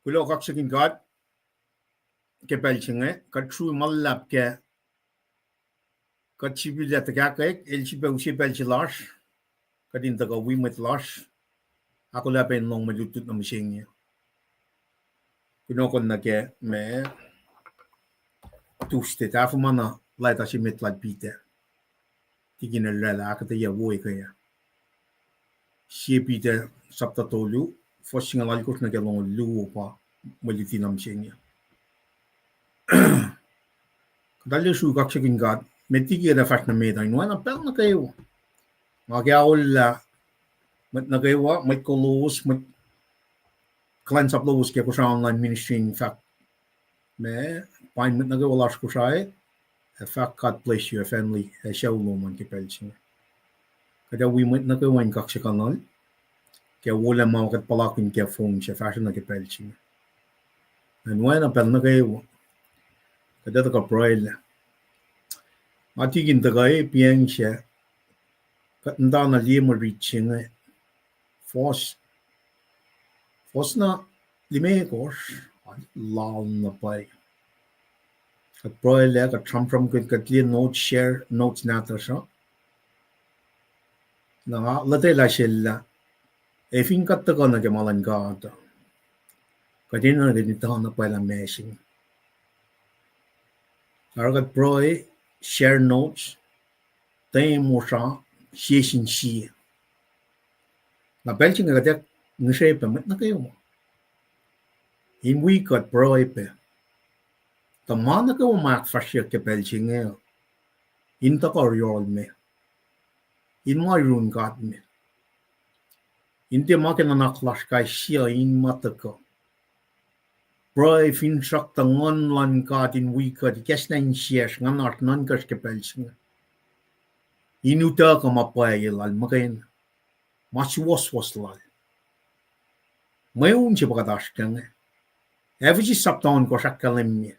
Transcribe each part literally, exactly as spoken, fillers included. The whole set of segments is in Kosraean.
Kuloh kaksakihn God ke pacl se inge, kuht srui ma luhlahp ke kuht sifil tuhkahkwack, el sifilpac use pacl se lasr, kuht in tuhkuh wi mwet lasr, ahkolah pac in lohng mwe lutlut nuh mihsenge. Kunohkohn nuh ke ma Tuesday, tahfuh ma na leta se met lal Peter. Tikin el oraclah ahkuhtweyac wo ekuh ah. Sie Peter sapta tolu, fuhs singucul alkosr nuh ke longoul luo pa mwe luti nuh mihsenge. Kuht arlac srui kaksakihn God, met liki kuht ac fahsr nuh met uh, in oacna pacl nuh kwewa. Nga ke aollah mwet nuh kwewa, mwet kowos, mwet kuhlwacnsap lowos ke Kosrae Online Ministry in fahk ma, pain mwet nuh kwewa lasr Kosrae, ac fahk God bless you, family, ac sucu lom an ke pacl se inge. Kuht ac wi mwet nuh kwewa in kaksakihnuhl ke wolacna ma kuht puhlakihn ke phone se fahsruh nuh ke pacl se inge. Acn oacna pacl nuh kwewa, kuht ac tuhkuh pruhelah. Nga tikin tuhkuh e piyacng se, kuht muhta na liye mwe rit se inge, fuhs, fuhs na limekohsr, lal na pwacye. Kuht pruhelah, kuht sramsramkihn, kuht liye notes, share notes nahtuhsr uh. Na nga lotwelah sel lah, ac fin kuht tuhkuh nuh ke ma luhn God, kuht enenuh in etuh na pwacye lah ma se inge. Oruh kuht pruhe, share notes, tiac mosra, sie sin sie. Na pacl se inge kuht ac ngihsre pac mwet nuh kwewa in wi kuht pruhe pac, tuh ma nuh kwewa ma ahkfahsryeyuck ke pacl se inge, in tuhkuh yohrohl me, in ma yurin God me, in tiac ma ke nuhnak lasr kais sie, in ma tuhkuh. Pruhe finsrak tuh Nguhn luhn God in wi kuht, ikacslah insiyacsr, nguhnasr, nuhnkacsr ke pacl se inge, in utuckuh ma pwacye lal muhkwena, ma suwohswohs lal. Mweun se pa kuht oasr kac inge. Ephesus sapta ohnkohsr ahkkahlwemye,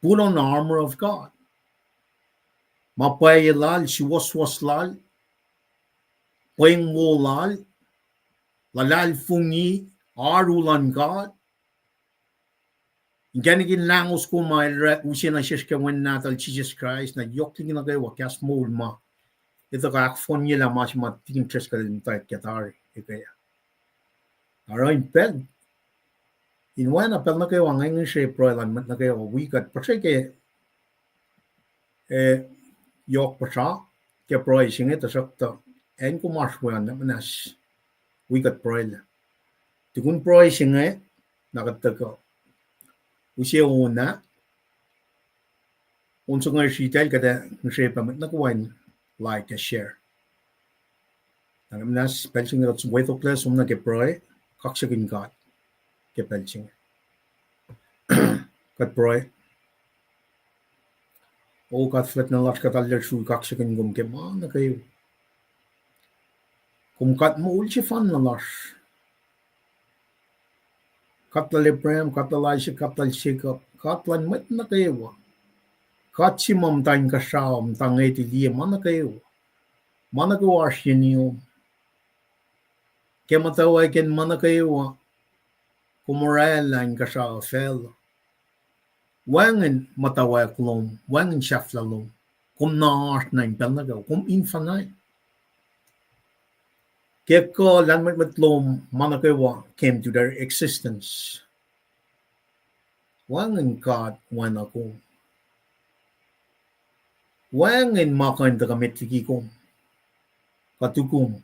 put on the armor of God. Ma pwacye lal, suwohswohs lal, pweng wo lal, luhlahlfongi, oaru luhn God. Inkacnek in lahngo soko ma el use nuh sesr ke Wen Nahtuhl Jisus Kraist, na yohk liki nuh kwewa kahs moul ma etuh kuh ahkfohnyelah ma se ma tikin Driscoll el muhtwacwacack ke tari ekuh ah. Oruh in pacl, in oacna pacl nuh kwewa nga ngihsre pruhe luhn mwet nuh kwewa wi kuht puhsrwe ke, e, yohk puhsra ke pruhe se inge, tuhsruhktuh acn kom oasr we an, na muhnahs wi kuht pruhelah. Tukun pruhe se inge, na kuht tuhkuh use on ah, on se inge sritacl kuht ac ngihsre pac mwet nuh kwewa in like ac share. Na muhnahs pacl se inge kuht som wetoklac, som nuh ke pruhe, kaksakihn God ke pacl se inge. Kuht pruhe. O God fuhlwact na lasr, kuht arlac srui kaksakihn kom ke ma nuh kwewa. Kom God moul sefanna lasr. God lal Abraham, God lal Isaac, God lal Jacob, God luhn mwet nuh kwewa. God se ma muhta inkuhsrao, muhta ngwet, liye ma nuh kwewa. Ma nuh kwewa oasr yeniyom. Ke muhtwacwacack in ma nuh kwewa, kom oraclah inkuhsrao facluh. Wacngihn muhtwacwacack lom, wacngihn sahflah lom. Kom na oasr na in pacl nuh kwewa, kom infinite. Ke kuh lahlmwetmwet lom ma nuh kwewa came to their existence. Wacngihn God oacna kom. Wacngihn ma kuh in tuhkuh met liki kom kuh tukum.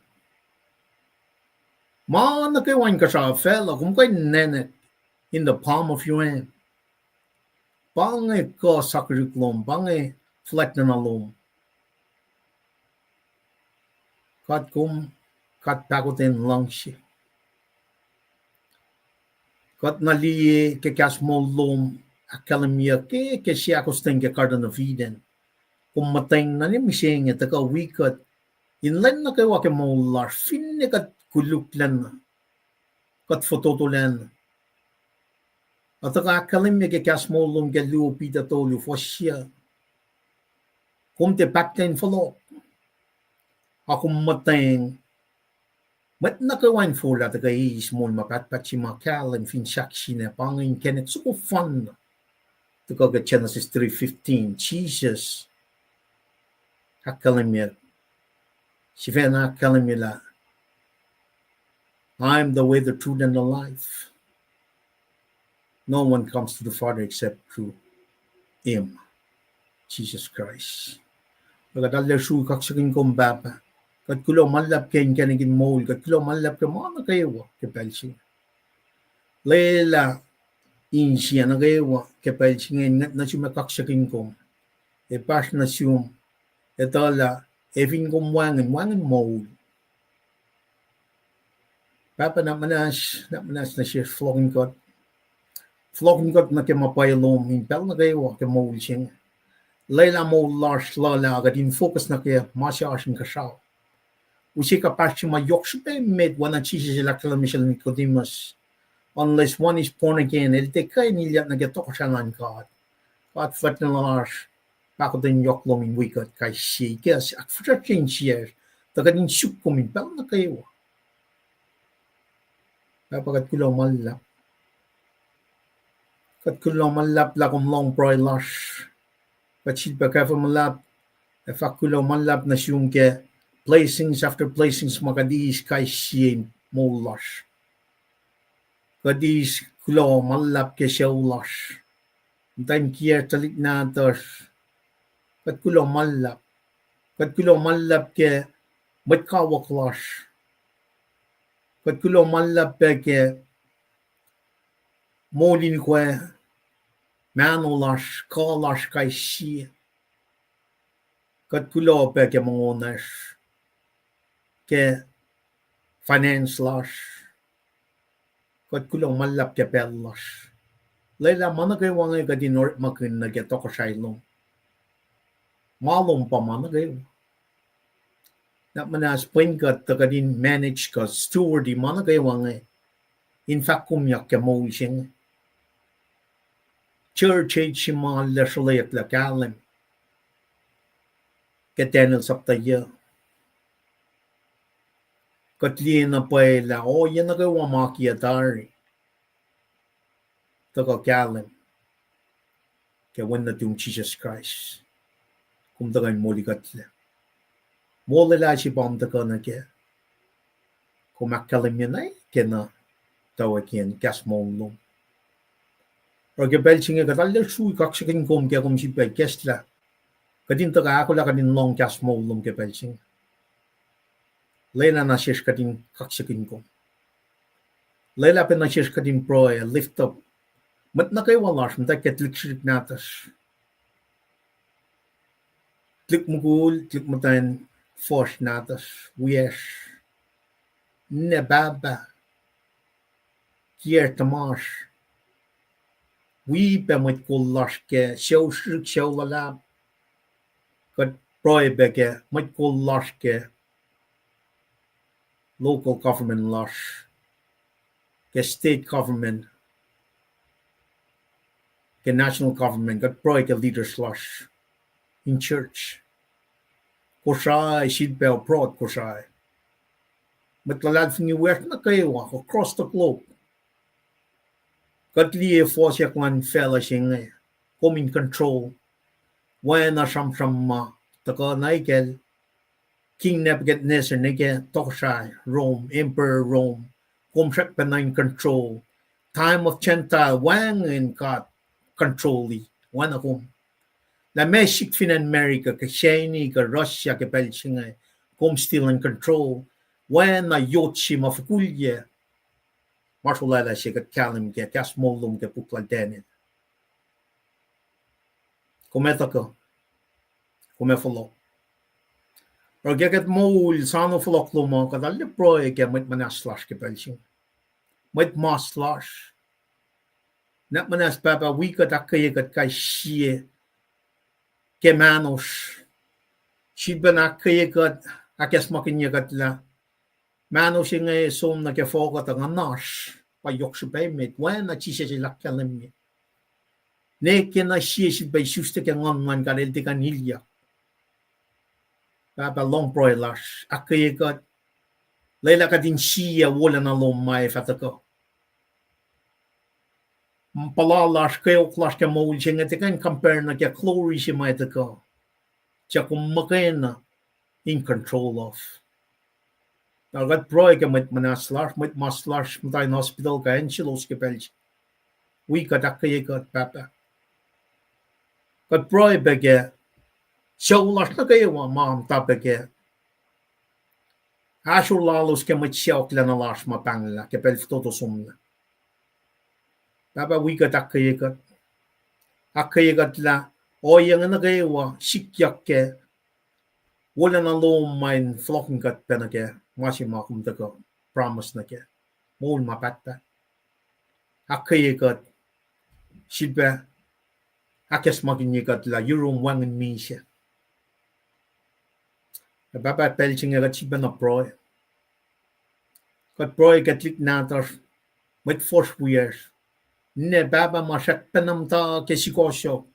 Ma nuh kwewa inkuhsrao facluh, kom kuh in nacnack in the palm of your hand. Pa inge kuh sakihrihk lom, pa inge fuhlwact nuhna lom. God kom, God pahkotwen luhngse. Kuht na liye ke kahs moul lom ahkkahlwemyeyuck ke, ke seahkostwen ke Garden of Eden. Kom muhtweng nuh mihsenge tuhkuh wi kuht in lwen nuh kwewa ke moul lasr, finne kuht koluklacna, kuht fototolacna. Ac tuhkuh ahkkahlwemye ke kahs moul lom ke luo Peter tolu fuhs yac, kom tiac pahtlac in fohlohk, a kom muhtweng Mwet nuh kwewa in forlah tuhkuh eis moul ma pahtpaht se ma kahlwem fin sahk se inge pa inge inkacnek soko fanna. Tuhkuh ke Genesis three fifteen, Jisus ahkkahlwemye, sifacna ahkkahlwemye lah, I am the way, the truth, and the life. No one comes to the Father except through him, Jesus Christ. Ac kuht arlac sruhi kaksakihn kom, Pahpah. Kuht kuloh ma luhlahp ke inkacnek in moul, kuht kuloh ma luhlahp ke ma nuh kwewa ke pacl se inge. Lwelah insiyacn nuh kwewa ke pacl se inge in ngwet nuh sum ac kaksakihn kom, ac pahsr nuh sum, etuh lah, ac fin kom wacngihn, wacngihn moul. Pahpah, nuhnak muhnahs, nuhnak muhnahs nuh sesr, fohlohkihn kuht. Fohlohkihn kuht nuh ke ma pwacye lom in pacl nuh kwewa ke moul se inge. Lwelah moul lasr luhlah kuht in focus nuh ke ma se oasr inkuhsrao. Use kuhpahsr se ma yohk srihpac emet, oacna Jisus el ahkkahlwemye sel Nicodemus, unless one is born again, el tiac kuh in ilyak nuh ke tohkohsrahi luhn God. God, fahk nuh lasr, pahkotwen yohk lom in wi kuht kais sie, ikacs ahkfihsracsrye insiyacsr, tuh kuht in suk kom in pacl nuh kwewa. Pahpah, kuht kuloh ma luhlahp. Kuht kuloh ma luhlahp lah kom lohng pruhe lasr. Kuht sifilpac kwacfe ma luhlahp, ac fahk kuloh ma luhlahp nuh sum ke blessings after blessings ma kuht eis kais sie moul lasr. Kuht eis kuloh ma luhlahp ke sucu lasr. Muhtwacn kiyacl, tuhlihk nahtuhsr, kuht kuloh ma luhlahp. Kuht kuloh ma luhlahp ke mwet kawuck lasr. Kuht kuloh ma luhlahp pac ke moul in ukwe mahno lasr, kuh lasr kais sie. Kuht kuloh pac ke mongo lasr, ke finance lasr. Kuht kuloh ma luhlahp ke pacl lasr. Lwelah ma nuh kwewa inge kuht in orekmakihn nuh ke tohkohsrahi lom. Ma lom pa ma nuh kwewa. Nuhnak muhnahs pwen kuht tuh kuht in manage kuh steward ma nuh kwewa inge in fahk komyak ke moul se inge. Church age se ma arlac sruhlweyuck lah kahlwem ke Daniel sapta yuh. Kuht liye na pwacye lah ohiyac nuh kwewa ma kiyac tari tuhkuh kahlwem ke Wen nuhtum Jisus Kraist. Kom tuhkuh in molikuhtlac. Molwelah se pa kom tuhkuh nuh kac. Kom ahkkahlwemye na kena tuh wacngihn kahs moul lom. Oruh ke pacl se inge kuht arlac sruhi kaksakihn kom ke kom sifilpac ikacslah kuht in tuhkuh ahkolah kuht in lohng kahs moul lom ke pacl se inge. Lwelah na sesr kuht in kaksakihn kom. Lwelah pac na sesr kuht in pruhe, lift up mwet nuh kwewa lasr, muhtwacwacack, tuhlihk srihk nahtuhsr, tuhlihk mukul, tuhlihk muhtwacn, fuhsr nahtuhsr, wiyacsr, ninac pahpah, kiyacsr tuhmasr. Wi pac mwet kol lasr ke sucu srihsrihk, sucu luhlahp. Kuht pruhe pac ke mwet kol lasr ke local government lasr, ke state government, ke national government, kuht pruhe ke leaders lasr in church. Kosrae, sifilpac abroad Kosrae. Mwet luhlahlfongi wiyacsr nuh kwewa across the globe. Kuht liye fohsack luhn facluh se inge, kom in control. Oacna sramsram ma tuhkuh nuh kacl King Nebuchadnezzar nuh ke tohkohsrahi Rome, emperor Rome, kom srackpacna in control. Time of Gentile, wacngihn God control-i, oacna kom. Lah meac sik fin acn America, ke China, ke Russia, ke pacl se inge, kom still in control. Oacna yot se ma fokul yac, ma srolwaclah se kuht kahlwem ke kahs moul lom ke puk lal Daniel. Kom ac tuhkuh, kom ac fohlohk. Oruh ke kuht moul soano fohlohk lom uh, kuht arlac pruhe ke mwet muhnahs lasr ke pacl se inge, mwet mas lasr. Nuhnak muhnahs Pahpah, wi kuht, ahkkweye kuht kais sie ke mahnosr. Sifilpac ahkkweye kuht, ahkacsmakihnye kuht lah mahno se inge som nuh ke fohk uh tuh nguhnasr, pa yohk srihpac emet, oacna Jisus el ahkkahlwemye. Nwe ke na sie sifilpac isuslac ke Nguhn luhn God, el tiac kuh in ilyak. Pahpah, lohng pruhe lasr, ahkkweye kuht, Lwelah kuht in sie wolacna lom ma ac fah tuhkuh. Puhla lasr, kweok lasr ke moul se inge tiac kuh in compare nuh ke glory se ma ac tuhkuh. Tuh kom muhkwena in control of. Na kuht pruhe ke mwet muhnahs lasr, mwet mas lasr, muhta in hospital kuh acn selos ke pacl se. Wi kuht, ahkkweye kuht, Pahpah. Kuht pruhe pac ke sucu lasr nuh kwewa ma muhta pac ke ahsor lalos ke mwet sacohklacna lasr ma pahnglah ke pacl fototo somlah. Pahpah, wi kuht, ahkkweye kuht. Ahkkweye kuht lah ohiyac inge nuh kwewa sikyak ke wolacna lom ma in fohlohkihn kuht pac nuh ke ma se ma kom tuhkuh promise nuh ke moul ma pahtpaht. Ahkkweye kuht, sifilpac ahkacsmakihnye kuht lah yurum wacngihn misac. Ac Pahpah, pacl se inge kuht sifilpacna pruhe. Kuht pruhe Catholic nahtuhsr, mwet fuhsr wiyacsr, ninac pahpah ma srackpacna muhta ke sukohsohk,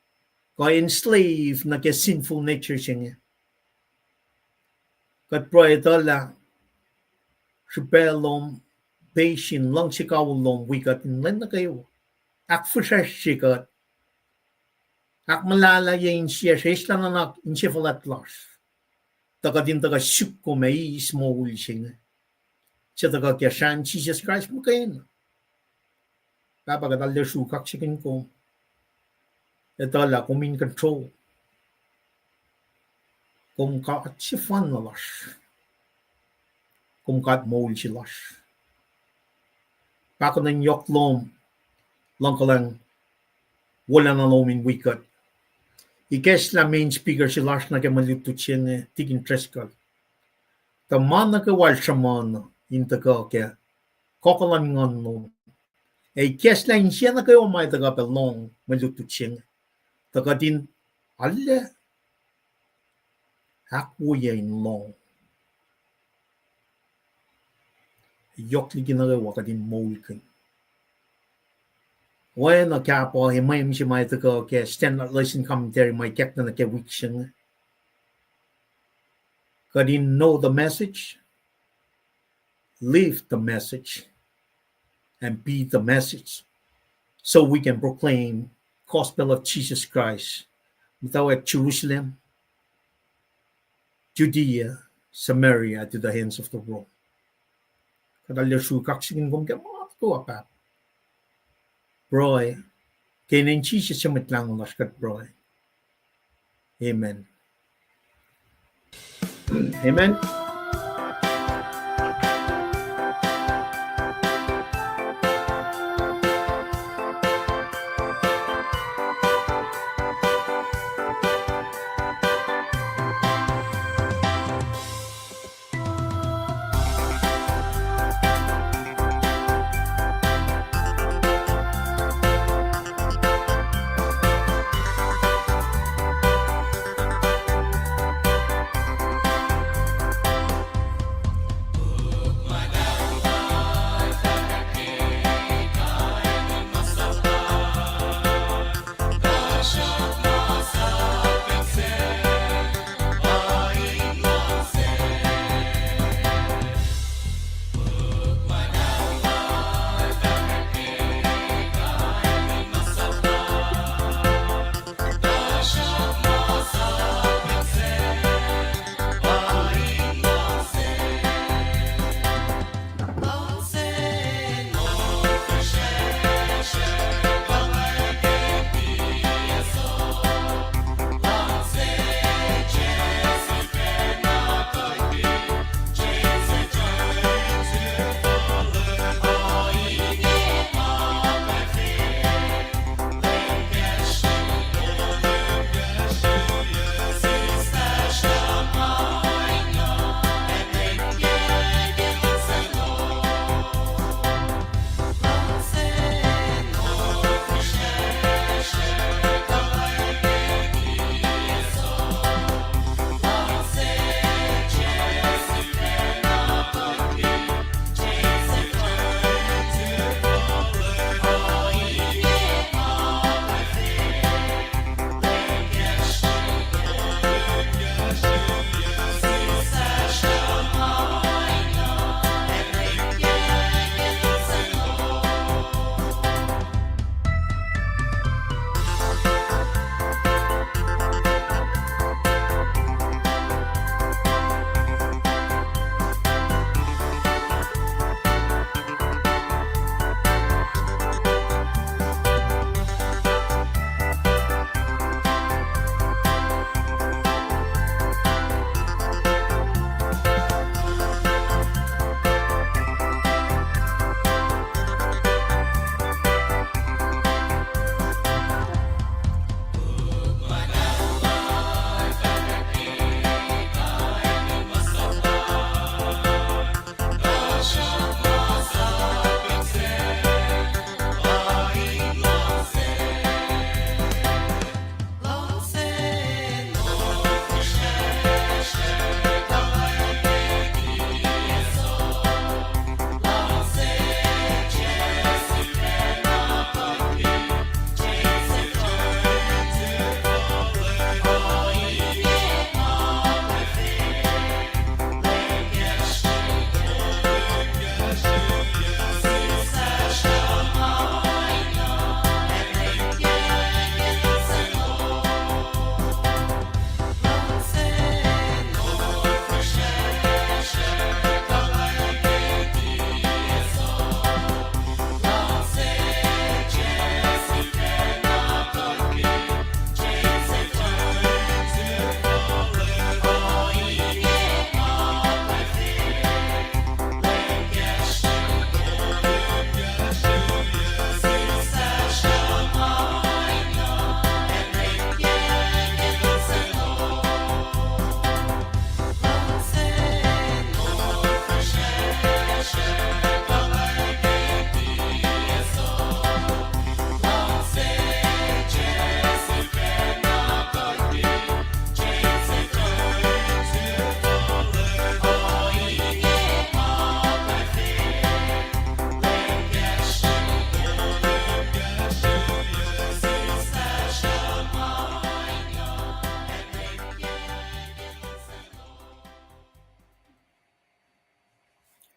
kuh enslave nuh ke sinful nature se inge. Kuht pruhe etuh lah srihpac lom, patience, luhngse kawihl lom wi kuht in lwen nuh kwewa. Ahkfihsracsrye kuht. Ahkmuhlahlaye insiyacsr, eslah nuhnak insefuhlwact lasr, tuh kuht in tuhkuh suk kom ac eis moul se inge, suc tuhkuh ke srahn Jisus Kraist muhkwena. Pahpah, kuht arlac sruhk kaksakihn kom. Etuh lah kom in control. Kom God sefanna lasr. Kom God moul se lasr. Pahkotwen yohk lom, luhngkuhlwacng, wolacna lom in wi kuht. Ikacslah main speaker se lasr nuh ke mwe lutlut se inge, Tikin Driscoll, tuh ma nuh kwewa el sruhmuhn in tuhkuh ke kohkoh luhn nguhn lom. Ac ikacslah insiyacn nuh kwewa ma ac tuhkuh pac lohng mwe lutlut se inge, tuh kuht in arlac ahkwoye in lohng. Yohk liki nuh kwewa kuht in moulkihn. Oacna kahpuh ac mwe mihs ma ac tuhkuh ke Standard Lesson Commentary ma ikackna nuh ke wik se inge, kuht in know the message, live the message, and be the message, so we can proclaim gospel of Jesus Christ, muhtwacwacack Jerusalem, Judea, Samaria, to the ends of the world. Kuht arlac sruhk kaksakihn kom ke ma nuh kwewa, Pahpah. Pruhe ke inen Jisus, Mwet Lahngo lasr, kuht pruhe. Amen. Amen.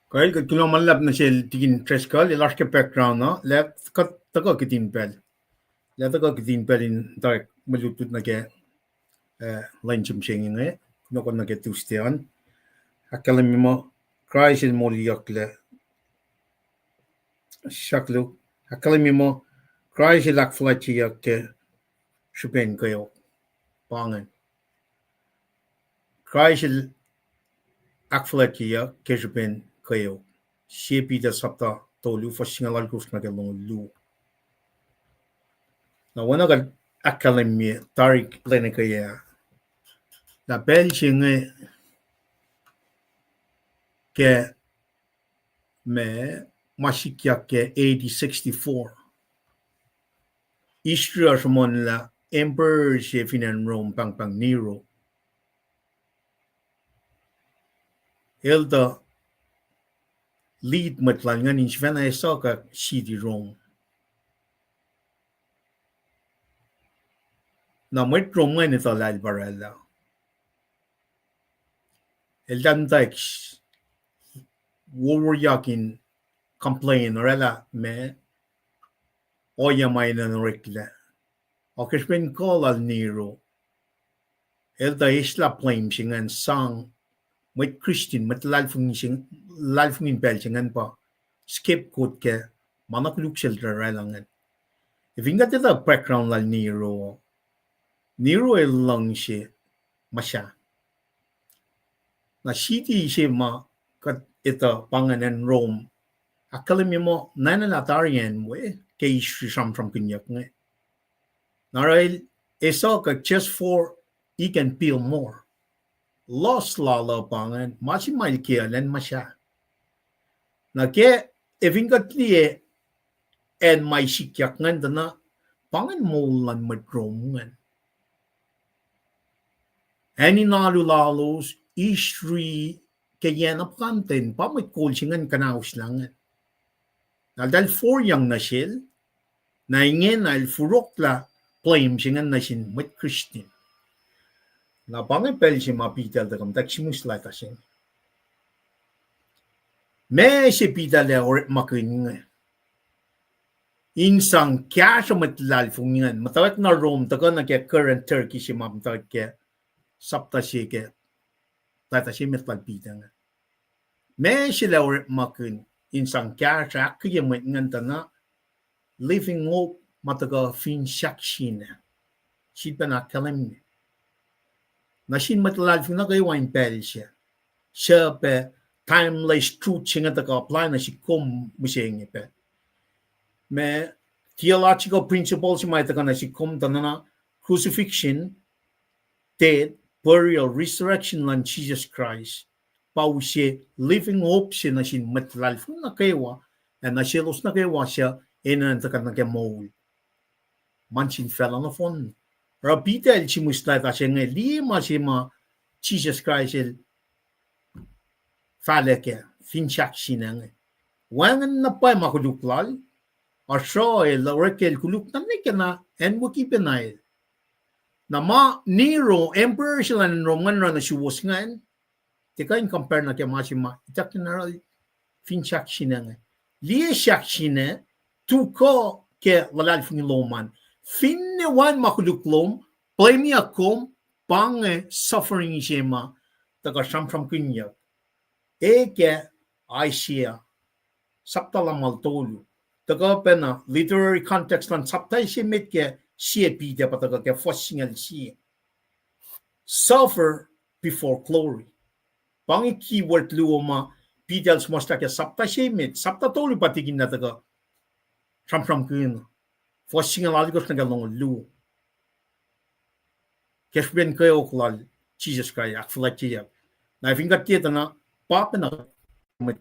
Kuh el kuh kuloh ma luhlahp nuh sel Tikin Driscoll, el oasr ke background uh, lah kuht tuhkuh kihtin pacl. Lah tuhkuh kihtin pacl in direct mwe lutlut nuh ke, eh, lwen se mihsenge inge, kunohkohn nuh ke Tuesday an. Ahkkahlwemye muh Kraist el moliyucklac. Srackluhk, ahkkahlwemye muh Kraist el ahkfuhlwactyeyuck ke srihpen kweok. Pa ingacn. Kraist el ahkfuhlwactyeyuck ke srihpen kweok. Sie Peter sapta tolu, fuhs singucul alkosr nuh ke longoul luo. Na oacna kuht ahkkahlwemye tari lwen ekuh ah, lah pacl se inge ke ma, ma sikyak ke A D sixty-four. History uh sruhmuhnlah emperor se fin acn Rome, pahngpahng Nero. El tuh lead mwet lal ingacn in sifacna esuhkack city Rome. Na mwet Rome ingacn etuh lah el pa oraclah. Eltahl muhtwacwacack wowoyak in complain, oraclah ma, ohiyac ma enenuh oreklac. Ac ke srihpen kuh lal Nero, el tuh eslah blame se ingacn sang mwet Christian, mwet luhlahlfongi se, luhlahlfongi in pacl se ingacn pa scapegoat ke ma na koluk sel tuh oraclah ingacn. Ac fin kuht etuh background lal Nero, Nero el luhngse muhsahi. Na city se ma kuht etuh pa ingacn acn Rome, ahkkahlwemye muh nacnaclah tari acn we ke history sramsramkihnyuck inge. Na oruh el esuhkack just for he can build more. Loss lal uh pa ingacn, ma se ma el kiyacl an muhsahi. Na ke, ac fin kuht liye acn ma sikyak ingacn tuh na, pa ingacn moul luhn mwet Rome ingacn. Acn in alu lalos, history ke yac na puhkantwen, pa mwet kol se ingacn kuhnauslah ingacn. Na eltahl foriyang nuh sel, na ingena el forlah blame se ingacn nuh sin mwet Christian. Na pa inge pacl se ma Peter el tuhkuh muhtwacwacack sihmihslac ah se inge. Ma se Peter el orekmakihn inge, in sang kahsruh mwet luhlahlfongi ingacn, muhtwacwacack nuh Rome, tuhkuh nuh ke current Turkey se ma muhtwacwacack ke sapta se ke, leta se met lal Peter inge. Ma se el orekmakihn in sang kahsruh ahkkweye mwet ingacn tuh na living hope ma tuhkuh fin sahksina. Sifilpac ahkkahlwemye nuh sin mwet luhlahlfongi nuh kwewa in pacl se, suc pac timeless truth se inge tuhkuh apply nuh sihk kom mihsenge pac. Ma theological principle se ma tuhkuh nuh sihk kom tuh na crucifixion, death, burial, resurrection luhn Jisus Kraist pa use living hope se nuh sin mwet luhlahlfongi nuh kwewa, ac nuh selos nuh kwewa suc enenuh in tuhkuh nuh ke moul ma nuh sin facluh nohfohn. Oruh Peter el sihmihslac ah se inge, liye ma se ma Jisus Kraist el fahlac kac fin sahksina inge. Wacngihn na pwacye ma koluk lal, asruh el orek el koluk na nwe ke na acn wiki pacna el. Na ma Nero, emperor se luhn acn Rome ingacn oruh nuh suwos ingacn, tiac kuh in compare nuh ke ma se ma ituckyang oruh fin sahksina inge. Liye sahksina, tukuh ke luhlahlfongi lom an. Finne wacngihn ma koluk lom, pwemyuck kom, pa inge suffering se ma tuhkuh sramsramkihnyuck. Eke Isaiah sapta lumngaul tolu. Tuhkuh pacna literary context luhn sapta se met ke sie Peter pa tuhkuh ke fuhs singucul sie. Suffer before glory. Pa inge keyword luo ma Peter el suhmuhslah ke sapta se met, sapta tolu pa tikin na tuhkuh sramsramkihn. Fuhs singucul alkosr nuh ke longoul luo. Ke srihpen kweok lal Jisus Kraist ahkfuhlwactyeyuck. Na fin kuht tiac tuh na, pa pacna mwet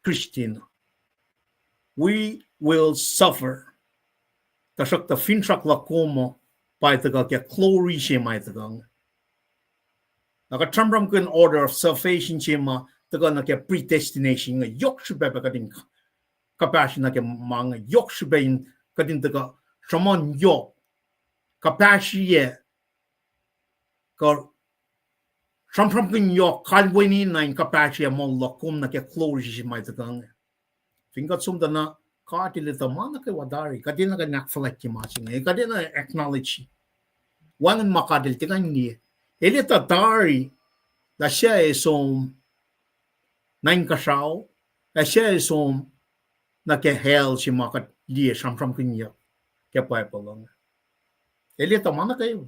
Christian, we will suffer. Tuhsruhktuh finsrak luhk kom uh pa tuhkuh ke glory se ma tuhkuh inge. Na kuht sramsramkihn order of salvation se ma tuhkuh nuh ke predestination inge, yohk srihpac pac kuht in kuhpahsr nuh ke ma inge, yohk srihpac in kuht in tuhkuh sruhmuhn yohk kuhpahsriyac kuh sramsramkihn yohk kalweni na in kuhpahsryuc moul luhk kom nuh ke glory se ma tuhkuh inge. Fin kuht som tuh na, God El etuh ma nuh kwewa tari, kuht enenuh in ahkfuhlwactye ma se inge, kuht enenuh acknowledge. Wacngihn ma God El tiac kuh in liye. El etuh tari lah suc ac som nuh inkuhsrao, ac suc ac som nuh ke hell se ma kuht liye sramsramkihnyuck ke Bible uh. El etuh ma nuh kwewa.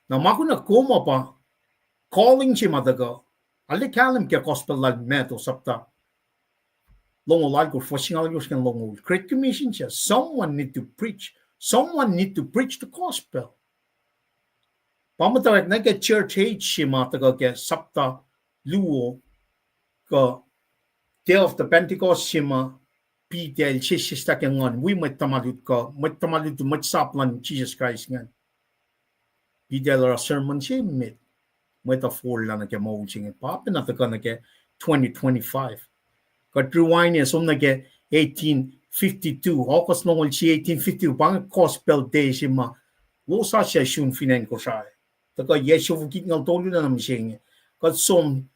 Na ma kunac kom uh pa calling se ma tuhkuh, arlac kahlwem ke gospel lal Matthew sapta longoul alkosr, fuhs singucul alkosr ke longoul. Great Commission se, someone need to preach. Someone need to preach the gospel. Pa muhtwacwacack nuh ke church age se ma tuhkuh ke sapta luo, kuh day of the Pentecost se ma Peter el sesseslah ke nguhn wi mwet tuhma lutlut, kuh mwet tuhma lutlut, mwet sap luhn Jisus Kraist ingacn. Peter el oruh sermon se met, mwet uh forlah nuh ke moul se inge. Pa pacna tuhkuh nuh ke twenty twenty-five. Kuht rewind-ye som nuh ke eighteen fifty-two, August longoul sie eighteen fifty-two, pa inge gospel day se ma wosasuc sun fin acn Kosrae. Tuhkuh yac siofok itngucul tolu na mihsenge. Kuht som,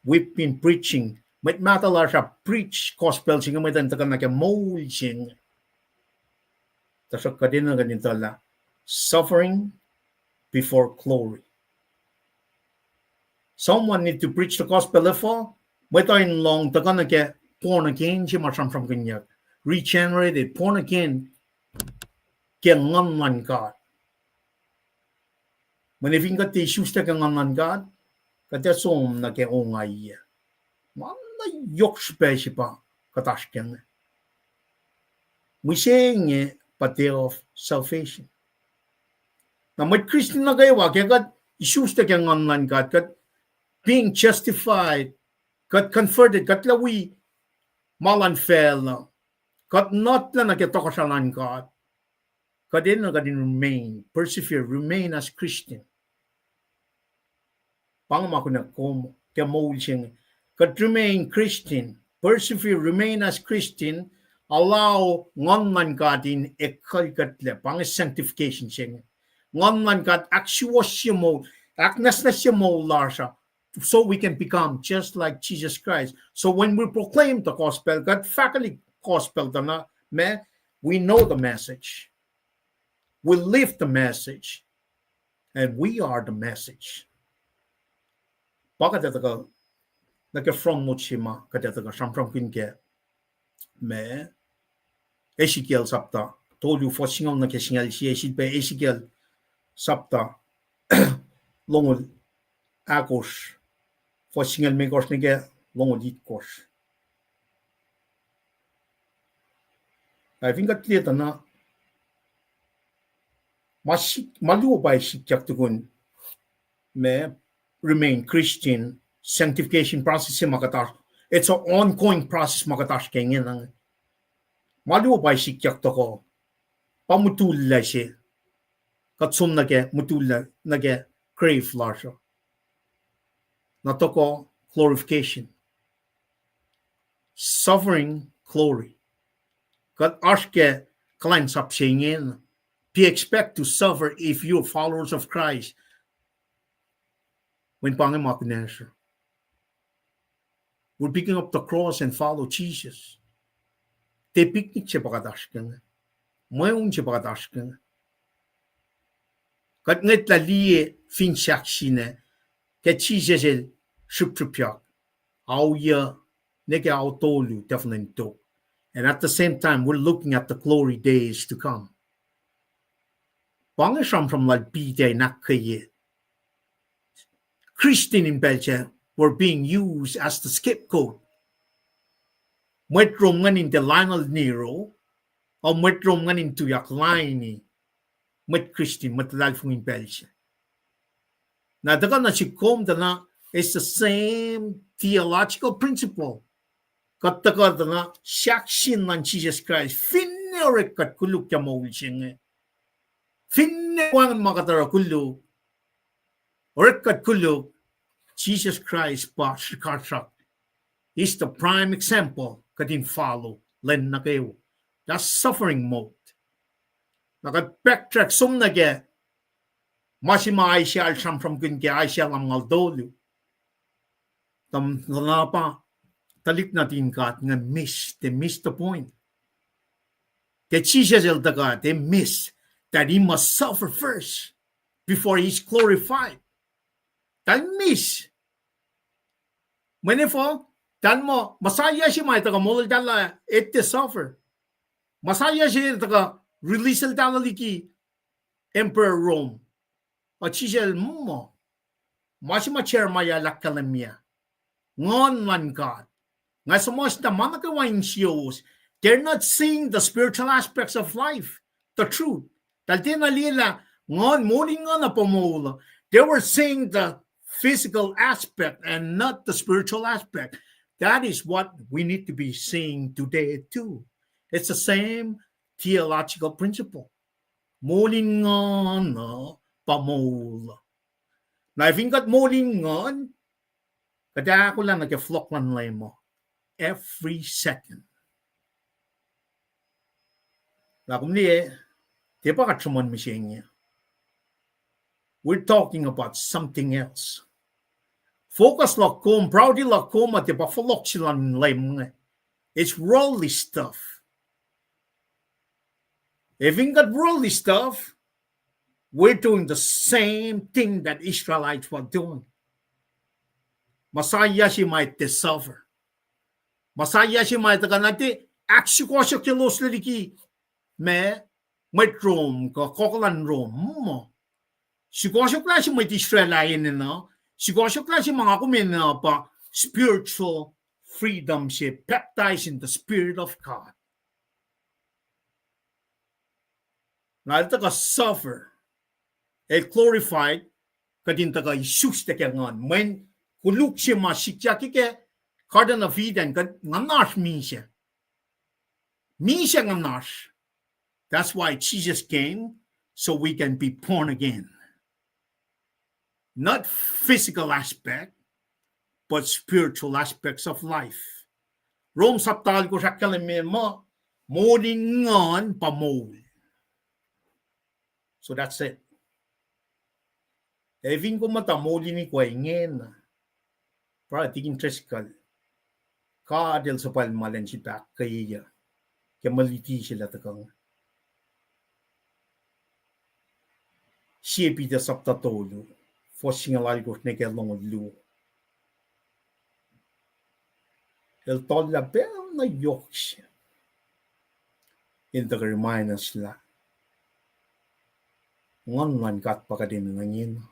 we've been preaching. Mwet mahtuh lasr uh preach gospel se inge, mwet uh tuhkuh nuh ke moul se inge. Tuhsruhk kuht enenuh kuht in etuh lah suffering before glory. Someone need to preach the gospel. Efuh? Mwet uh in lohng tuhkuh nuh ke born again se ma sramsramkihnyuck, regenerated, born again ke Nguhn luhn God. Mweyen fin kuht tiac isuslac ke Nguhn luhn God, kuht ac som nuh ke ongaiyac. Ma na yohk srihpac se pa kuht oasr ke inge. Mihsenge pa day of salvation. Na mwet Christian nuh kwewa ke kuht isuslac ke Nguhn luhn God, kuht being justified, kuht converted, kuht lah wi ma luhn facluh, kuht notlah nuh ke tohkohsrahi luhn God, kuht enenuh kuht in remain, persevere, remain as Christian. Pa inge ma kunac kom ke moul se inge. Kuht remain Christian, persevere, remain as Christian, allow Nguhn luhn God in ekuhlkuhtlac, pa inge sanctification se inge. Nguhn luhn God ahksuwohsye moul, ahknwacsnwacsye moul lasr uh, so we can become just like Jesus Christ. So when we proclaim the gospel, kuht fahkwelihk gospel tuh na, ma, we know the message. We live the message. And we are the message. Pa kuht ac tuhkuh nuh ke front note se ma kuht ac tuhkuh sramsramkihn ke, ma, Ezekiel sapta tolu, fuhs singucul nuh ke singucul sie, sifilpac Ezekiel sapta longoul ahkosr, fuhs singucul limekohsr nuh ke longoul itkosr. Ac fin kuht liye tuh na, ma sik-, ma luo pa sikyak tukun, ma, remain Christian, sanctification process se ma kuht oasr, it's an ongoing process ma kuht oasr ke ingena. Ma luo pa sikyak tohkoh, pa mutullac se, kuht som nuh ke mutullac, nuh ke grave lasr uh. Na tohkoh glorification. Suffering, glory. Kuht oasr ke kuhlwacnsap se ingena. Be expect to suffer if you're followers of Christ. Mweyen pa inge ma kunacsr uh, we're picking up the cross and follow Jesus. Tiac picnic se pa kuht oasr ke inge. Mweun se pa kuht oasr ke inge. Kuht ngwetlah liye fin sahk sina, ke Jisus el srihpsrihpyak, ao yuc, nuh ke ao tolu, taflin tok. And at the same time, we're looking at the glory days to come. Pa inge sramsram lal Peter in ahkkweye Christian in pacl sac were being used as the scapegoat. Mwet Rom ingacn in tiac lainul Nero, ac mwet Rom ingacn in tuyak lain mwet Christian, mwet luhlahlfongi in pacl sac. Na tuhkuh nuh sihk kom tuh na, it's the same theological principle. Kuht tuhkuh tuh na sahk sin luhn Jisus Kraist, finne orek kuht koluk ke moul se inge. Finne wacngihn ma kuht oruh koluk, orek kuht koluk, Jisus Kraist pa srihkasrak, is the prime example kuht in follow lwen nuh kwewa. That's suffering mode. Na kuht backtrack som nuh ke Ma se ma Isaiah el sramsramkihn ke Isaiah lumngaul tolu. Tuh, tuh na pa, tuhlihk nuhtin God inge miss, they miss the point. Ke Jisus el tuhkuh, they miss that he must suffer first before he's glorified. Tahl miss. Mweyen efuh, tahl muh, Messiah se ma tuhkuh molweltahl ah, etuh suffer. Messiah se tuhkuh release eltahl liki Emperor Rome. Ac Jisus el muh, ma se ma Jeremiah el ahkkahlwemye, Nguhn luhn God. Nga suhmuhslah ma nuh kwewa insiyowos. They're not seeing the spiritual aspects of life, the truth. Tahl tiacna liyelah nguhn, moul in nguhn uh pa moul. They were seeing the physical aspect and not the spiritual aspect. That is what we need to be seeing today too. It's the same theological principle. Moul in nguhn uh pa moul. Na fin kuht moul in nguhn, kuht ahkolah nuh ke fohlohk luhn Leum uh every second. Na kom liye, tiac pa kuht sruhmuhn mihsenge. We're talking about something else. Focus luhk kom, priority luhk kom uh tiac pa fohlohk se luhn Leum inge. It's worldly stuff. Ac fin kuht worldly stuff, we're doing the same thing that Israelites were doing. Messiah se ma etuh suffer. Messiah se ma tuhkuh na tiac ahksukohsohkyeloslac liki ma, mwet Rome kuh kuk luhn Rome muh. Sukohsohklah se mwet Israel ah enenuh, sukohsohklah se ma nga kom enenuh pa spiritual freedom se, baptized in the Spirit of God. Na el tuhkuh suffer, el glorified, kuht in tuhkuh isuslac ke nguhn. Mweyen koluk se ma sikyak ke Garden of Eden, kuht nguhnasr misac. Misac nguhnasr. That's why Jesus came, so we can be born again. Not physical aspect, but spiritual aspects of life. Rome sapta alkosr ahkkahlwemye muh, moul in nguhn pa moul. So that's it. Ac fin kom muhta moul in ikoac ingena, brother, tikin Driscoll, God el suhpwacl ma elan sifilpac ahkkweye ke mwe luti se el tuhkuh inge. Sie Peter sapta tolu, fuhs singucul alkosr nuh ke longoul luo. El tollah pacl na yohk se in tuhkuh remind us lah nguhn luhn God pa kuht enenuh ingena.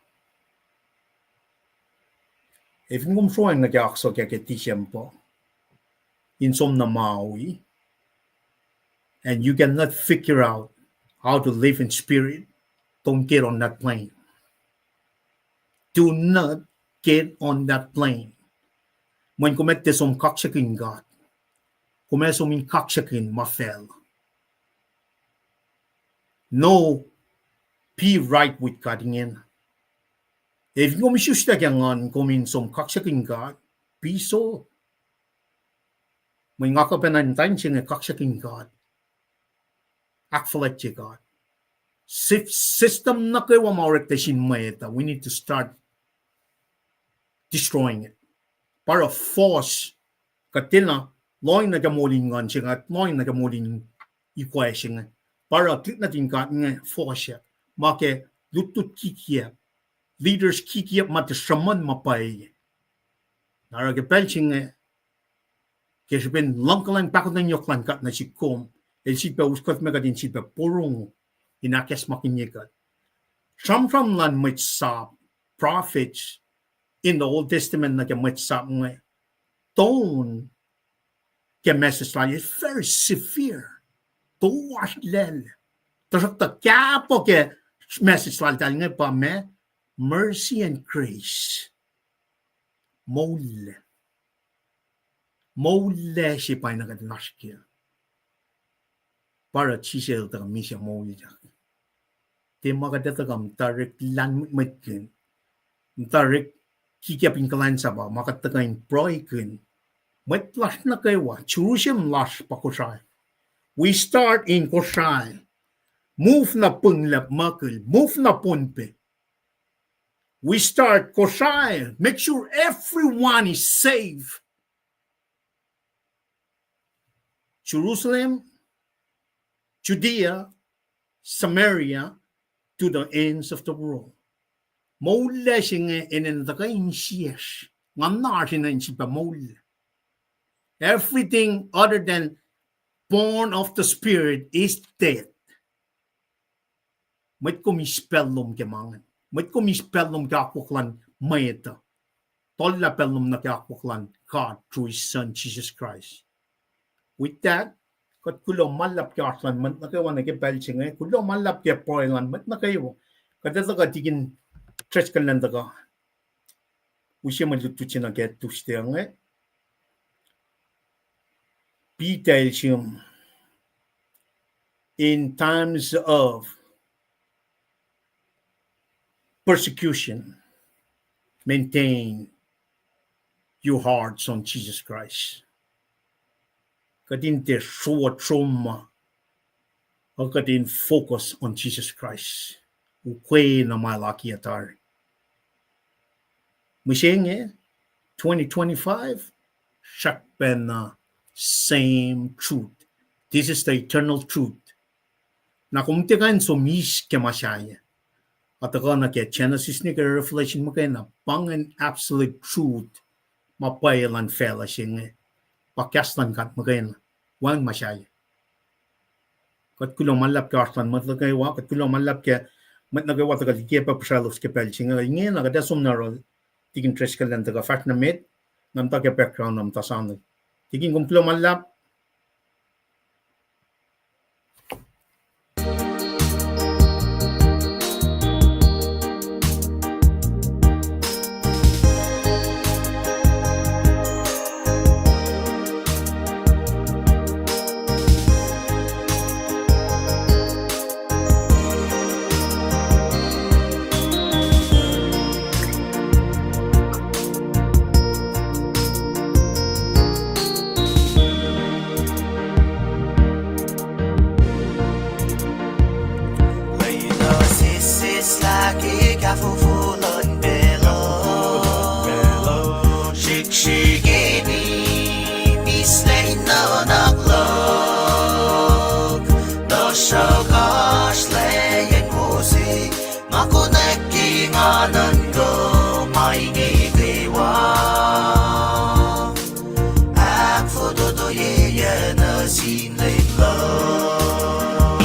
Ac fin kom sroang nuh ke oak sohkyak ke December in som na Maui, and you cannot figure out how to live in spirit, don't get on that plane. Do not get on that plane. Mweyen kom ac tiac som kaksakihn God, kom ac som in kaksakihn ma facluh. No, be right with God ingena. Ac fin kom isuslac ke nguhn kom in som kaksakihn God, be so. Mweyen nga kuh pacna in time se inge kaksakihn God, ahkfuhlwactye God. Sys-, system nuh kwewa ma oreklac sin mwet uh, we need to start destroying it. Pa oruh force, kuht tiacna lohng nuh ke moul in nguhn se inge, lohng nuh ke moul in ikoac se inge. Pa oruh tuhlihk nuhtin God inge force, ma ke lutlut kikiacp, leaders kikiacp ma tiac sruhmuhn ma pwacye. Na oruh ke pacl se inge, ke srihpen luhngkuhlwacng pahkotwen yohk luhn God nuh sihk kom, el sifilpac us kuht me kuht in sifilpac porongo in ahkacsmakihnye kuht. Sramsram luhn mwet sap, prophets in the Old Testament nuh ke mwet sap inge, tone ke message lal, it's very severe. Toasr lal. Tuhsruhktuh kahpuh ke message lal tahl inge pa ma, mercy and grace. Moullac. Moullac se pa na kuht lasr ke. Pa oruh Jisus el tuhkuh misac moulyak. Tiac ma kuht etuh kuh muhta orek lahlmwetmwetkihn, muhta orek kikiacp in kuhlwacnsap uh, ma kuht tuhkuh in pruhekihn. Mwet lasr nuh kwewa, Jerusalem lasr pa Kosrae. We start in Kosrae. Move na Punglac, Muckle, move na Pohnpei. We start Kosrae, make sure everyone is safe. Jerusalem, Judea, Samaria, to the ends of the world. Moul se inge enenuh tuhkuh insiyacsr. Nga na oasr in sifilpac moul. Everything other than born of the Spirit is dead. Mwet kom eis pacl lom ke ma inge. Mwet kom eis pacl lom ke akwuck luhn mwet uh. Tuhllah pacl lom nuh ke akwuck luhn God through his Son, Jesus Christ. With that, kuht kuloh ma luhlahp ke oasr luhn mwet nuh kwewa nuh ke pacl se inge, kuloh ma luhlahp ke pruhe luhn mwet nuh kwewa. Kuht etuh kuht tikin Driscoll elan tuhkuh use mwe lutlut se nuh ke Tuesday inge. Peter el sihm, in times of persecution, maintain your hearts on Jesus Christ. Kuht in tiac sruot sruhmuhn, kuht in focus on Jesus Christ. Ukwe na ma el akiyac tari. Mihsenge, twenty twenty-five, srackpacna same truth. This is the eternal truth. Na kom tiac kuh in som eis ke ma sahyac. Ac tuhkuh nuh ke Genesis nuh ke Revelation muhkwena, pa ingacn absolute truth. Ma pwacye luhn facluh se inge. Pa kahs luhn God muhkwena. Wacngihn ma sahyac. Kuht kuloh ma luhlahp ke oasr luhn mwet nuh kwewa, kuht kuloh ma luhlahp ke mwet nuh kwewa tuhkuh liki pac puhsralos ke pacl se inge, ingena kuht ac som nuh yohrohl, tikin Driscoll elan tuhkuh fahsr nuh met, na muhta ke background na muhta sanu. Tikin, kom kuloh ma luhlahp. Lwelah sesseslah ke kahfofo luhn pacl uh, srihksrihk ac mislac in nuhnak luhk, tuhsruhk oasr lwacyen wo se ma konwacack ke nga nuhnkuh ma inge kwewa. Ahkfototoyeyuck nuh sin Leum luhk.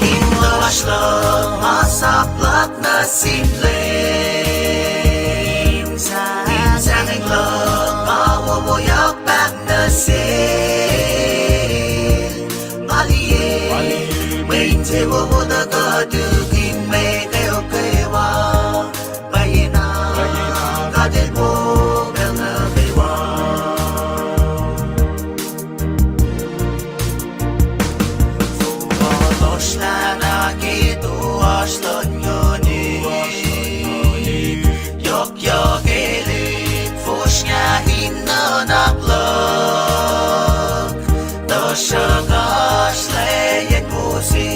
In lohasr luhk ma sap luhk nuh sin Leum, in sahngweng luhk ma wowoyak pac nuh sel. Nga liye mwe insewowo tuhkuh tukun mwet kwewa. Pwacyena God El wo pacl nuh kwewa. Fohlohsrlana ke toasr luhn nguhn, yohkyohkelihk fosrngah in nuhnak luhk, tuhsruhk oasr lwacyen wo se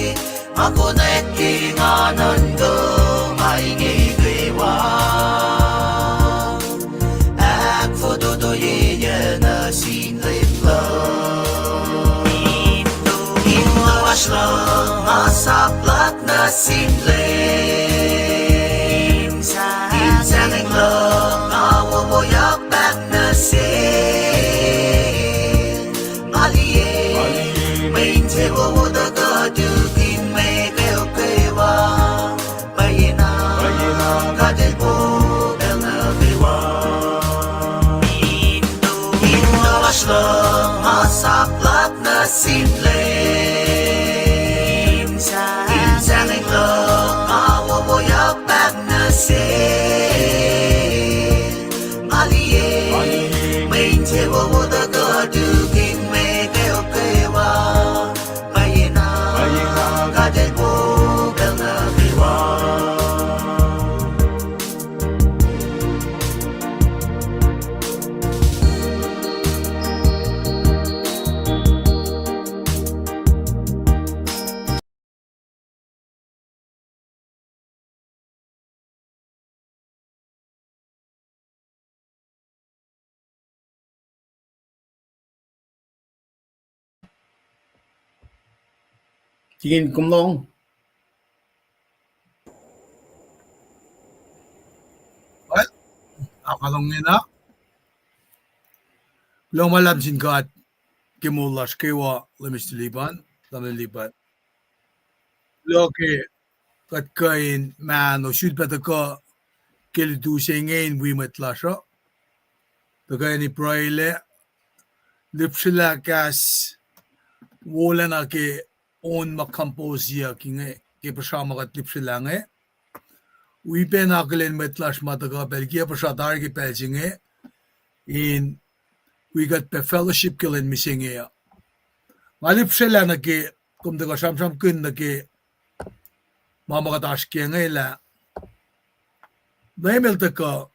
ma konwacack ke nga nuhnkuh ma inge kwewa. Ahkfototoyeyuck nuh sin Leum luhk. In lohasr luhk ma sap luhk nuh sin Leum, in sahngweng luhk ma wowoyak pac nuh sel. Nga liye mwe insewowo tuhkuh tukun mwet kwewa. Pwacyena God El wo pacl nuh kwewa. In lohasr luhk ma sap luhk nuh sin Leum, in sahngweng luhk ma wowoyak pac nuh sel. Nga liye mwe insewowo tuhkuh tukun mwet kwewa. Pwacyena God El wo pacl nuh kwewa. Deacon, kom lohng? Well, akalongena. Kuloh ma luhlahp sin God ke moul lasr kwewa, Lemister Lipan, Tamuhlwel Lipan. Kuloh ke kuht kuh in mahno sifilpac tuhkuh ke lutu se inge in wi mwet lasr uh. Tuhkweni pruhelac, lihpsrelah kahs wolacna ke on ma composeyuck inge, ke puhsra ma kuht lihpsrelah inge. Wi pac in akihlen mwet lasr ma tuhkuh pacl kiyac puhsra tari ke pacl se inge, in wi kuht pac fellowship ke lwen mihsenge uh. Nga lihpsrelah nuh ke, kom tuhkuh sramsramkihn nuh ke ma ma kuht oasr kac inge lah Leum El tuhkuh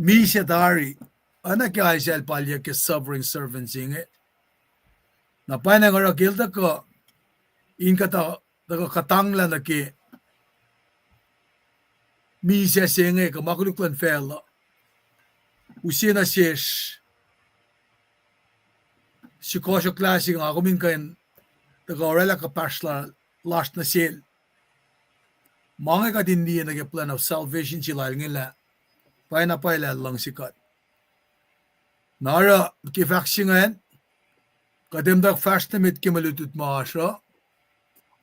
misac tari, oacna ke Isaiah el palyuck ke suffering servant se inge. Na pwacnwacng oruh ke El tuhkuh in kuhtuh, tuhkuh kuhtanglah nuh ke misac se inge kuh ma koluk luhn facluh, use nuh sesr sukohsohklah se nga kom in kuh in tuhkuh orwaclah kuhpahsr la-, lasr nuh sel. Ma inge kuht in liye nuh ke plan of salvation se lal inge lah pwacyena pwacye lah El luhngse kuht. Na oruh ke fahk se ingacn, kuht emtuhk fahsr nuh met ke mwe lutlut ma oasr uh,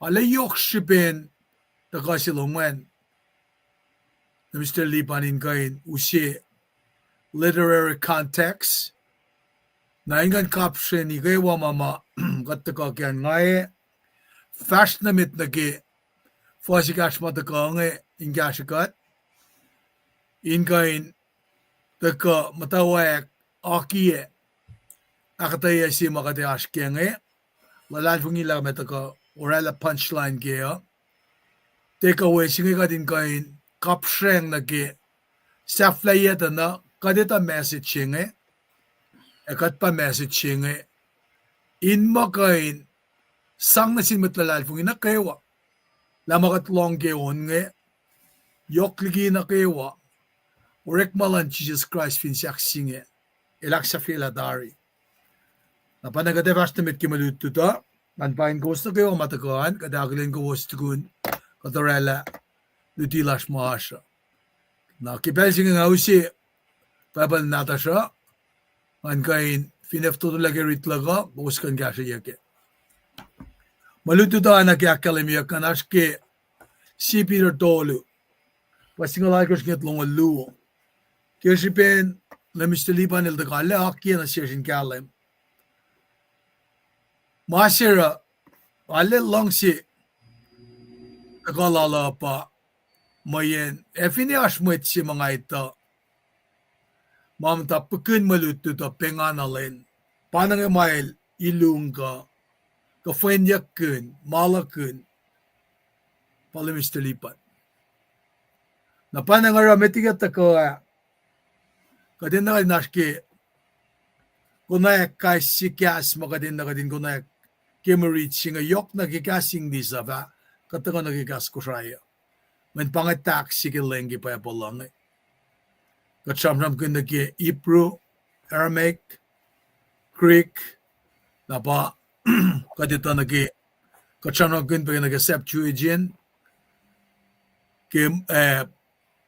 arlac yohk srihpen tuhkuh se lom an, Lemister Lipan, in kuh in use literary context. Na in kuh in kapsreni kwewa ma ma kuht tuhkuh ke an, nga ac fahsr nuh met nuh ke fuhs ekahsr ma tuhkuh inge in kahsrwe kuht in kuh in tuhkuh muhtwacwacack akiyac ahkuhtweyac se ma kuht ac oasr kac inge. Luhlahlfongi lah ma tuhkuh orwaclah punchline kac uh, take away se inge kuht in kuh in kapsreng nuh ke sahflahiyac tuh na kuht etuh message se inge, ac kuht pa message se inge, in muh kuh in sang nuh sin mwet luhlahlfongi nuh kwewa lah ma kuht lohng ke on inge yohk liki nuh kwewa orekma luhn Jisus Kraist fin sahk se inge, El ahksahfyelah tari. Na pa na kuht ac fahsr nuh met ke mwe lutlut uh, ngan pain kowos nuh kwewa ma tuhkuh an, kuht akihlen kowos tukun kuht orwaclah luti lasr ma oasr uh. Na ke pacl se inge nga use Bible nahtuhsr uh, ngan kuh in fin fototolah ke rit luhk uh, kowos kuh in kahsrweyuck kac. Mwe lutlut uh na ke ahkkahlwemyeyuck an oasr ke Sie Peter tolu, fuhs singucul alkosr nuh ke longoul luo. Ke srihpen Lemister Lipan el tuhkuh arlac akiyac nuh sesr in kahlwem, ma se oruh arlac luhngse tuhkuh lal uh pa mweyen ac finne oasr mwet se ma nga etuh ma muhta pihkihn mwe lutlut uh pengana lwen, pa inge ma el ilung kuh kuhfwenyuckkihn, ma luhkihn, pa Lemister Lipan. Na pa inge oruh met liki kuht tuhkuh ah, kuht enenuh in oasr ke konwacack kais sie kahs ma kuht enenuh kuht in konwacack ke mwe rit se inge, yohk nuh ke kahs English uh, fah kuht tuhkuh nuh ke kahs Kosrae uh. Mweyen pa inge tahk se ke lwen ke Bible uh inge. Kuht sramsramkihn nuh ke Hebrew, Aramaic, Greek, na pa kuht etuh nuh ke, kuht sramsramkihn pac nuh ke Septuagint, ke, eh,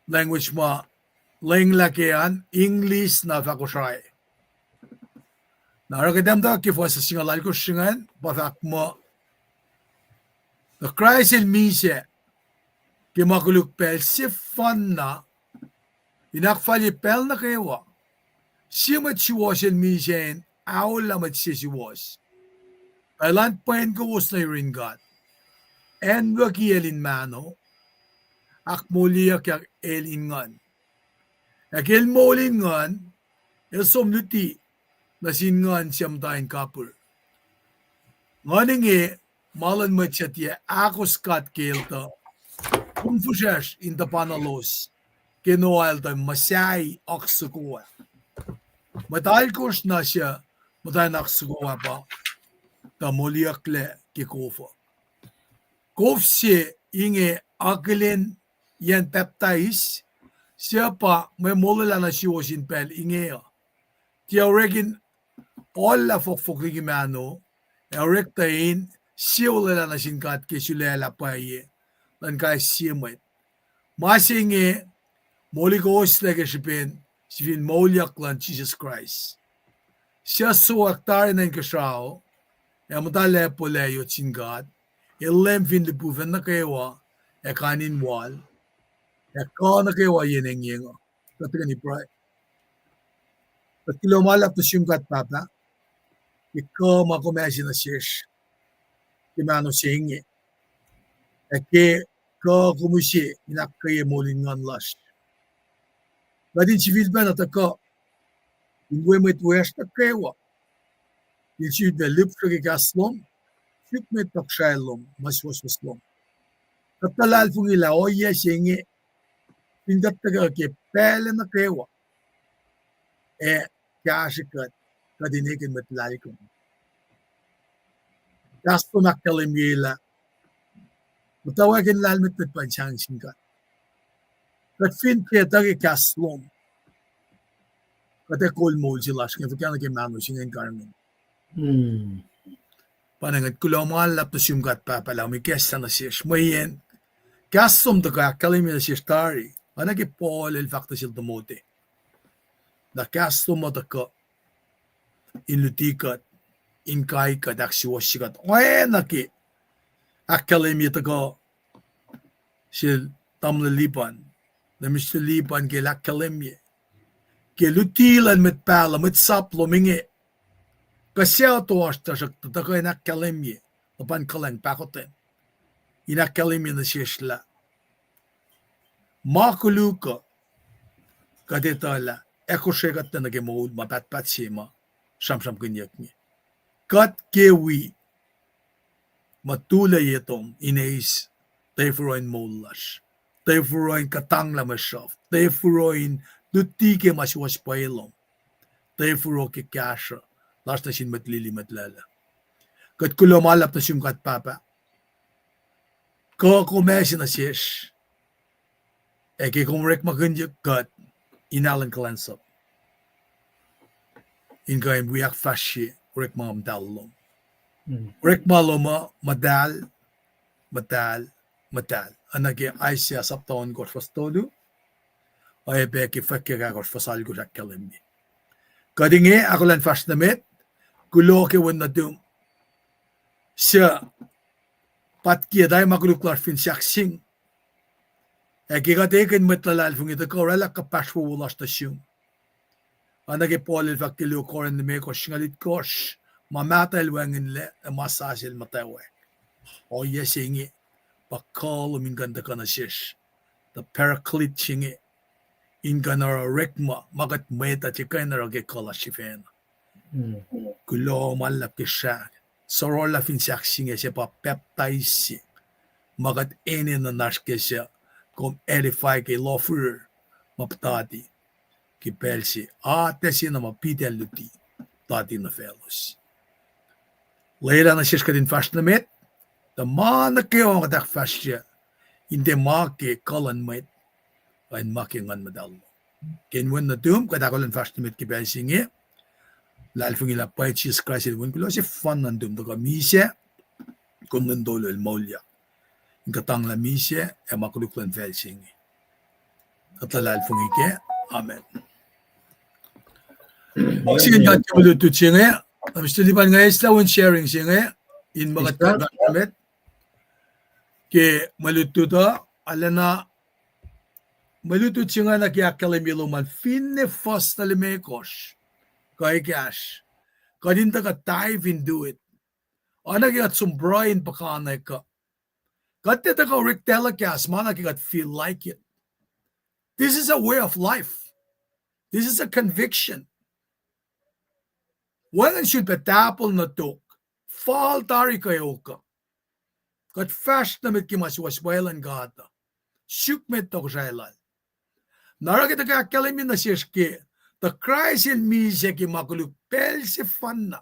language ma lenglah ke an, English na fah Kosrae. Na oruh kuht etuh ke fuhs singucul alkosr se ingacn pa fahk muh, tuh Kraist el misac ke ma koluk pacl sefanna, in ahkfalye pacl nuh kwewa. Sie mwet suwohs el misac in aollah mwet se suwohs. Elan pwen kowos nuh yurin God. Acnwucki el in mahno, ahkmoulyeyuckyak el in nguhn. Ac ke el moul in nguhn, el som luti nuh sin nguhn suc muhta in kapihr. Nguhn inge ma luhn mwet suc tiac ahkos God ke el tuh kom fihsracsr in tuhpan elos ke Noah el tuh muhsahi oak soko ah. Mwet alkosr na suc muhta in oak soko ah pa tuh moliyucklac ke kof uh. Kof se inge akihlen John Baptist, suc pa mwe molwelah nuh suwos in pacl inge uh. Tiac orek in ohllah fohkfohk liki mahno, ac orek tuh in sie olwelah nuh sin God ke sulaclah pwacye luhn kais sie mwet. Ma se inge moli kowoslac ke srihpen sifil moulyak luhn Jisus Kraist, suc sowack tari nuh inkuhsrao ac muhta lacpo lac yot sin God, El Leum fin lihpufacn nuh kwewa ac kain in wal, ac kuh nuh kwewa yen engyeng uh. Kuht tuhkweni pruhe. Kuht kuloh ma luhlahp nuh sum God Pahpah, ke kuh ma kom ase nuh sesr ke mahno se inge, ac ke kuh kom use in ahkkweye moul in nguhn lasr. Kuht in sifilpacna tuhkuh in we mwet wiyacsr nuh kwewa in sifilpac lihpsre ke kahs lom, suk mwet tohkohsrahi lom, ma suwohswohs lom. Kuht luhlahlfongi lah ohiyac se inge fin kuht tuhkuh ke pacl nuh kwewa, ac kahsrwe kuht, kuht in ekihn mwet luhlahlfongi. Kahs lom ahkkahlwemye lah muhtwacwacack in lahlmwetmwet pa in sang sin God. Kuht fin tiac etuh ke kahs lom, kuht ac kol moul se lasr inge fuhkah nuh ke mahno se inge in karihngihn. Pa na ngwet, kuloh ma luhlahp nuh sum God Pahpah lah kom ikacslah nuh sesr mweyen kahs lom tuhkuh ahkkahlwemye nuh sesr tari, oacna ke Paul el fahk nuh sel Timothy, na kahs lom uh tuhkuh in luti kuht, in kai kuht, ahksuwohsye kuht, oacna ke ahkkahlwemye tuhkuh sel tamuhlwel Lipan, na Mister Lipan ke el ahkkahlwemye ke luti luhn mwet pahluh, mwet sap lom inge, kuh suc toasr tuhsruhktuh tuhkuh in ahkkahlwemye, luhpan kuhlwacng pahkotwen, in ahkkahlwemye nuh sesr lah ma koluk uh, kuht etuh lah ac kosre kuht nuh ke moul ma pahtpaht se ma sramsramkihnyuck inge. Kuht ke wi ma tulac ye tom in eis tefuro in moul lasr, tefuro in kuhtanglah mwe sruhf, tefuro in luti ke ma suwohs pwacye lom, tefuro ke kahsruh lasr nuh sin mwet lili, mwet laclah. Kuht kuloh ma luhlahp nuh sum God Pahpah, kuh kom ase nuh sesr, ac ke kom orekmakihnyuck kuht in alu in kuhlwacnsap, in kuh in wi ahkfahsrye orekma muhtahl lom. Orekma lom uh muhtahl, muhtahl, muhtahl. Oacna ke Isaiah sapta ohnkohsr fuhs tolu, oacyacpac ke Fwackyuck ahkosr fuhs alkohsr ahkkahlwemye. Kuht inge ahkolah in fahsr nuh met, kuloh ke Wen nuhtum, suc paht kiactye ma koluk lasr fin sahkseng. Ac ke kuht ekihn mwet luhlahlfongi, tuhkuh oraclah kuhpahsr wowo lasr nuh sum. Oacna ke Paul el fahk ke luo Corinth limekohsr singucul itkohsr, ma mahtuh el wacngihnlac, ac ma sasuc el muhtwacwacack. Ohiyac se inge pa kuh lom in kuh in tuhkuh nuh sesr, the Paraclete se inge, in kuh in oruh orekma ma kuht mwet uh tiac kuh in oruh ke kuh lasr sifacna. Kuloh ma luhlahp ke srah, sororlah fin sahkseng se pa pacptais se ma kuht enenuh in oasr ke suc kom edify ke lohfihrer ma puhtati ke pacl se atac se na ma Peter el luti, puhtati nuh faclos. Lwelah nuh sesr kuht in fahsr nuh met, tuh ma nuh kwewa kuht ahkfahsrye, in tiac ma ke kuh luhn mwet, ac in ma ke Nguhn Muhtahl. Ke Wen nuhtum, kuht ahkolah in fahsr nuh met ke pacl se inge, luhlahlfongi lah pwacye Jisus Kraist el wen kuloh sefanna nuhtum tuhkuh misac, kom lwen tolu el moulyak in kuhtanglah misac ac ma koluk luhn facl se inge. Kuht luhlahlfongi kac. Amen. Mak sin God ke mwe lutlut se inge, na Mister Lipan, nga eslah on sharing se inge, in ma kuht kuh met ke mwe lutlut uh, arulacna mwe lutlut se inge nuh ke ahkkahlwemye lom an finne fuhs na limekohsr kuh ekahsr. Kuht in tuhkuh dive into it. Oacna ke kuht som pruhe in puhkantwen kuh, kuht tiac tuhkuh orek telecast ma na ke kuht feel like it. This is a way of life. This is a conviction. Wacngihn sulpac tahpuhl nuh tok, fal tari kweok uh. Kuht fahsr nuh met ke ma suwohs pwacye luhn God uh, suk mwet tohkohsrahi lal. Na oruh ke tuhkuh ahkkahlwemye nuh sesr ke tuh Kraist el misac ke ma koluk pacl sefanna,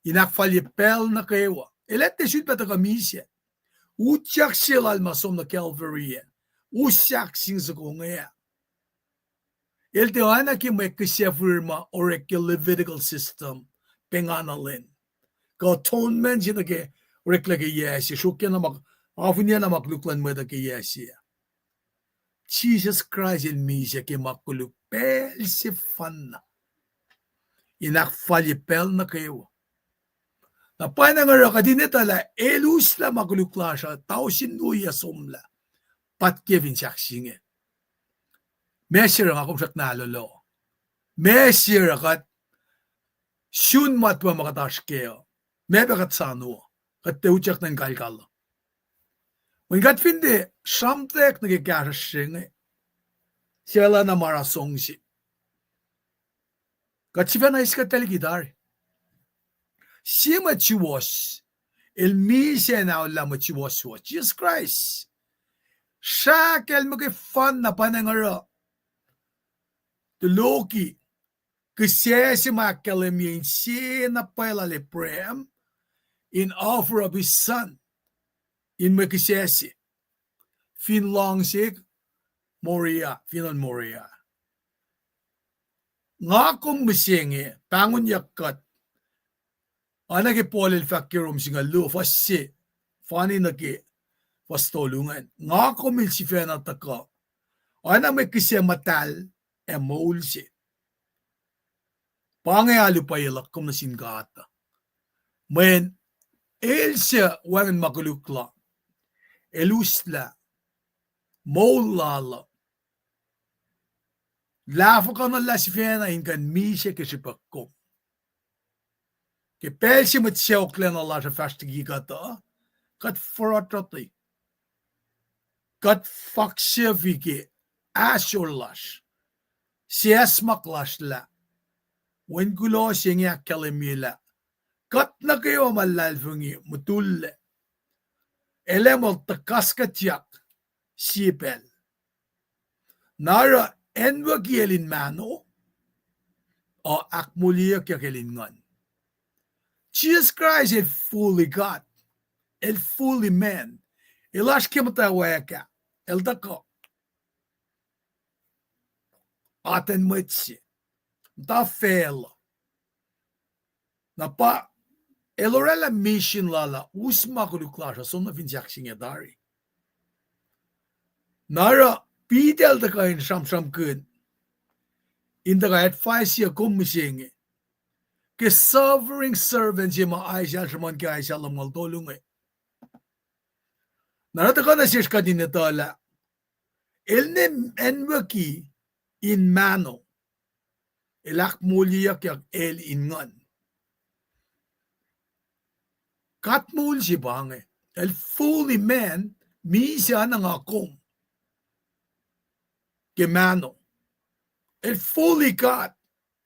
in ahkfalye pacl nuh kwewa. El ac tiac sulpac tuhkuh misac. Utyak se lal ma som nuh Calvary ah, us sahkseng soko inge ah. El tiac oacna ke mwe kihsacfihir ma orek ke Levitical system, pengana lwen. kuh atonement se nuh ke oreklac ke yac se, sruokyacna ma, afunyacna ma koluk luhn mwet uh ke yac se. Jisus Kraist el misac ke ma koluk pacl sefanna in ahkfalye pacl nuh kwewa. Na pwacnwacng oruh kuht in etuh lah el uslah ma koluk lasr uh tausin luo yac somlah, pa ke fin sahk se inge. Meac se oruh nga kom srackna alu uh? Meac se oruh kuht sun matwac ma kuht oasr kac uh? Meac pac kuht soano uh? Kuht tiac utyak nuh in kalkal uh. Mweyen kuht fin tiac sramtweack nuh ke kahsruhsr se inge, sifacna ma oruh song se. Kuht sifacna eis kuht tari. Sie mwet suwohs el misac in aollah mwet suwohswohs, Jisus Kraist. Srah kacl muhkwena pwacnwacng oruh tuloki kihsac se ma ahkkahlwemye inse na pwacye lal Abraham in offer up his son in mwe kihsac se fin luhngse Moriah, fin on Moriah. Nga kom mihsenge pahngonyuck kuht, oacna ke Paul el fahk ke Rom singucul luo, fuhs se, fani nuh ke fuhs tolu ingacn. Nga kom el sifacna tuhkuh oacna mwe kihsac muhtahl ac moul se. Pa inge alu pwacye luhk kom nuh sin God uh. Mweyen el suc wacngihn ma koluk lal, el uslah moul lal uh, lahfwekuhnuhllah sifacna in kuh in misac ke srihpac kom. Ke pacl se mwet sacohklacna lasr uh fahsr liki kuht uh, kuht forototi. Kuht faksafi ke ahsor lasr, seacsmak lasr lah Wen kuloh se inge ahkkahlwemye lah kuht nuh kwewa ma luhlahlfongi mutullac, el ac muh tuhkahs kuhtyak sie pacl. Na oruh acnwucki el in mahno, uh, ahkmoulyeyuckyak el in nguhn. Jisus Kraist el fully God, el fully man. El oasr ke muhtwacwacack ah, el tuhkuh atacn mwet se, muhta facluh. Na pa el oraclah mission lal uh us ma koluk lasr uh som nuh fin sahk se inge tari. Na oruh Peter el tuhkuh in sramsramkihn, in tuhkuh advice-i kom mihsenge ke suffering servant se ma Isaiah el sruhmuhn ke Isaiah lumngaul tolu inge. Na oruh tuhkuh nuh sesr kuht in etuh lah el ne acnwucki in mahno, el ahkmoulyeyuckyak el in nguhn. God moul se pa inge, el fully man, misac oacna nga kom ke mahno. El fully God,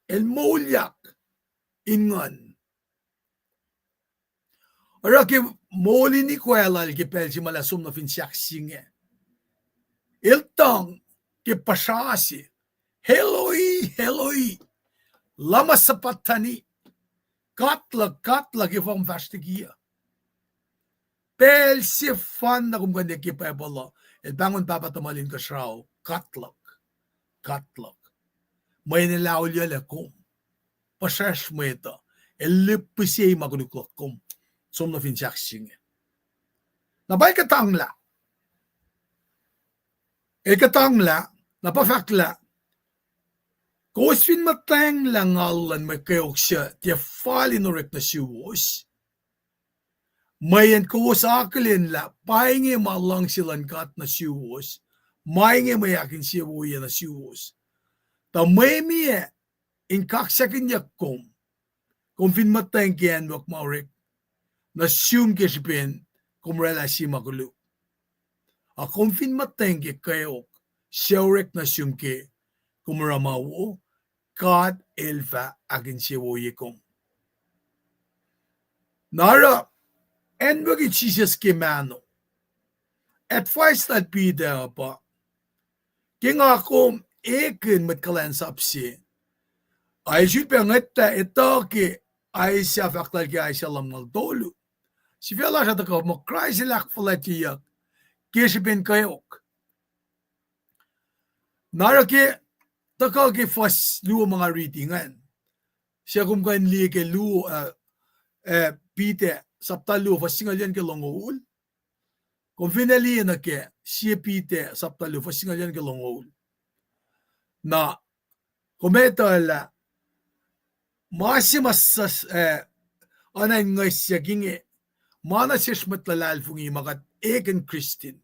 el moulyak in nguhn. Oruh ke moul in ikoac lal ke pacl se ma el ac som nuh fin sahk se inge, el tuhng ke puhsra se, Eloi, Eloi, lama sabachthani? God luhk, God luhk, efuh kom fahsr liki uh? Pacl sefanna kom kuh in liye ke Bible uh, el pahngon Pahpah tuhmal inkuhsrao, God luhk, God luhk. Mweyen el aolyuclac kom, puhsracsr mwet uh, el lihpihsye ma koluk luhk kom som nuh fin sahk se inge. Na pa el kuhtanglah, el kuhtanglah, na pa fahk lah, kowos fin muhtwacnglah ngal luhn mwe kweok suc tiac fal in orek nuh suwos, mweyen kowos akihlen lah pa inge ma luhngse luhn God nuh suwos, ma inge mwe ahkinsewowoye nuh suwos. Tuh mwe meac in kaksakihnyuck kom, kom fin muhtweng ke acnwuck ma orek nuh sum ke srihpen kom oraclah sie ma koluk? A kom fin muhtweng ke kweok suc orek nuh sum ke kom oruh ma wo, God el fah ahkinsewowoye kom. Na oruh acnwucki Jisus ke mahno, advice lal Peter uh pa, ke nga kom ekihn mwet kuhlwacnsap se, ac sulpac ngwetlah etuh ke Isaiah, fahk lal ke Isaiah lumngaul tolu, sifac lasr uh tuhkuh muh Kraist el ahkfuhlwactyeyuck ke srihpen kweok. Na oruh ke tuhkuh ke fuhs luo ma nga riti ingacn, suc kom kuh in liye ke luo, uh, uh, Peter sapta luo fuhs singucul yuc nuh ke longoul. Kom finne liye nuh ke Sie Peter sapta luo fuhs singucul yuc nuh ke longoul. Na kom etuh lah ma se ma s-, eh, oacna in ngihsyak inge, ma nuh sesr mwet luhlahlfongi ma kuht ekihn Kristin.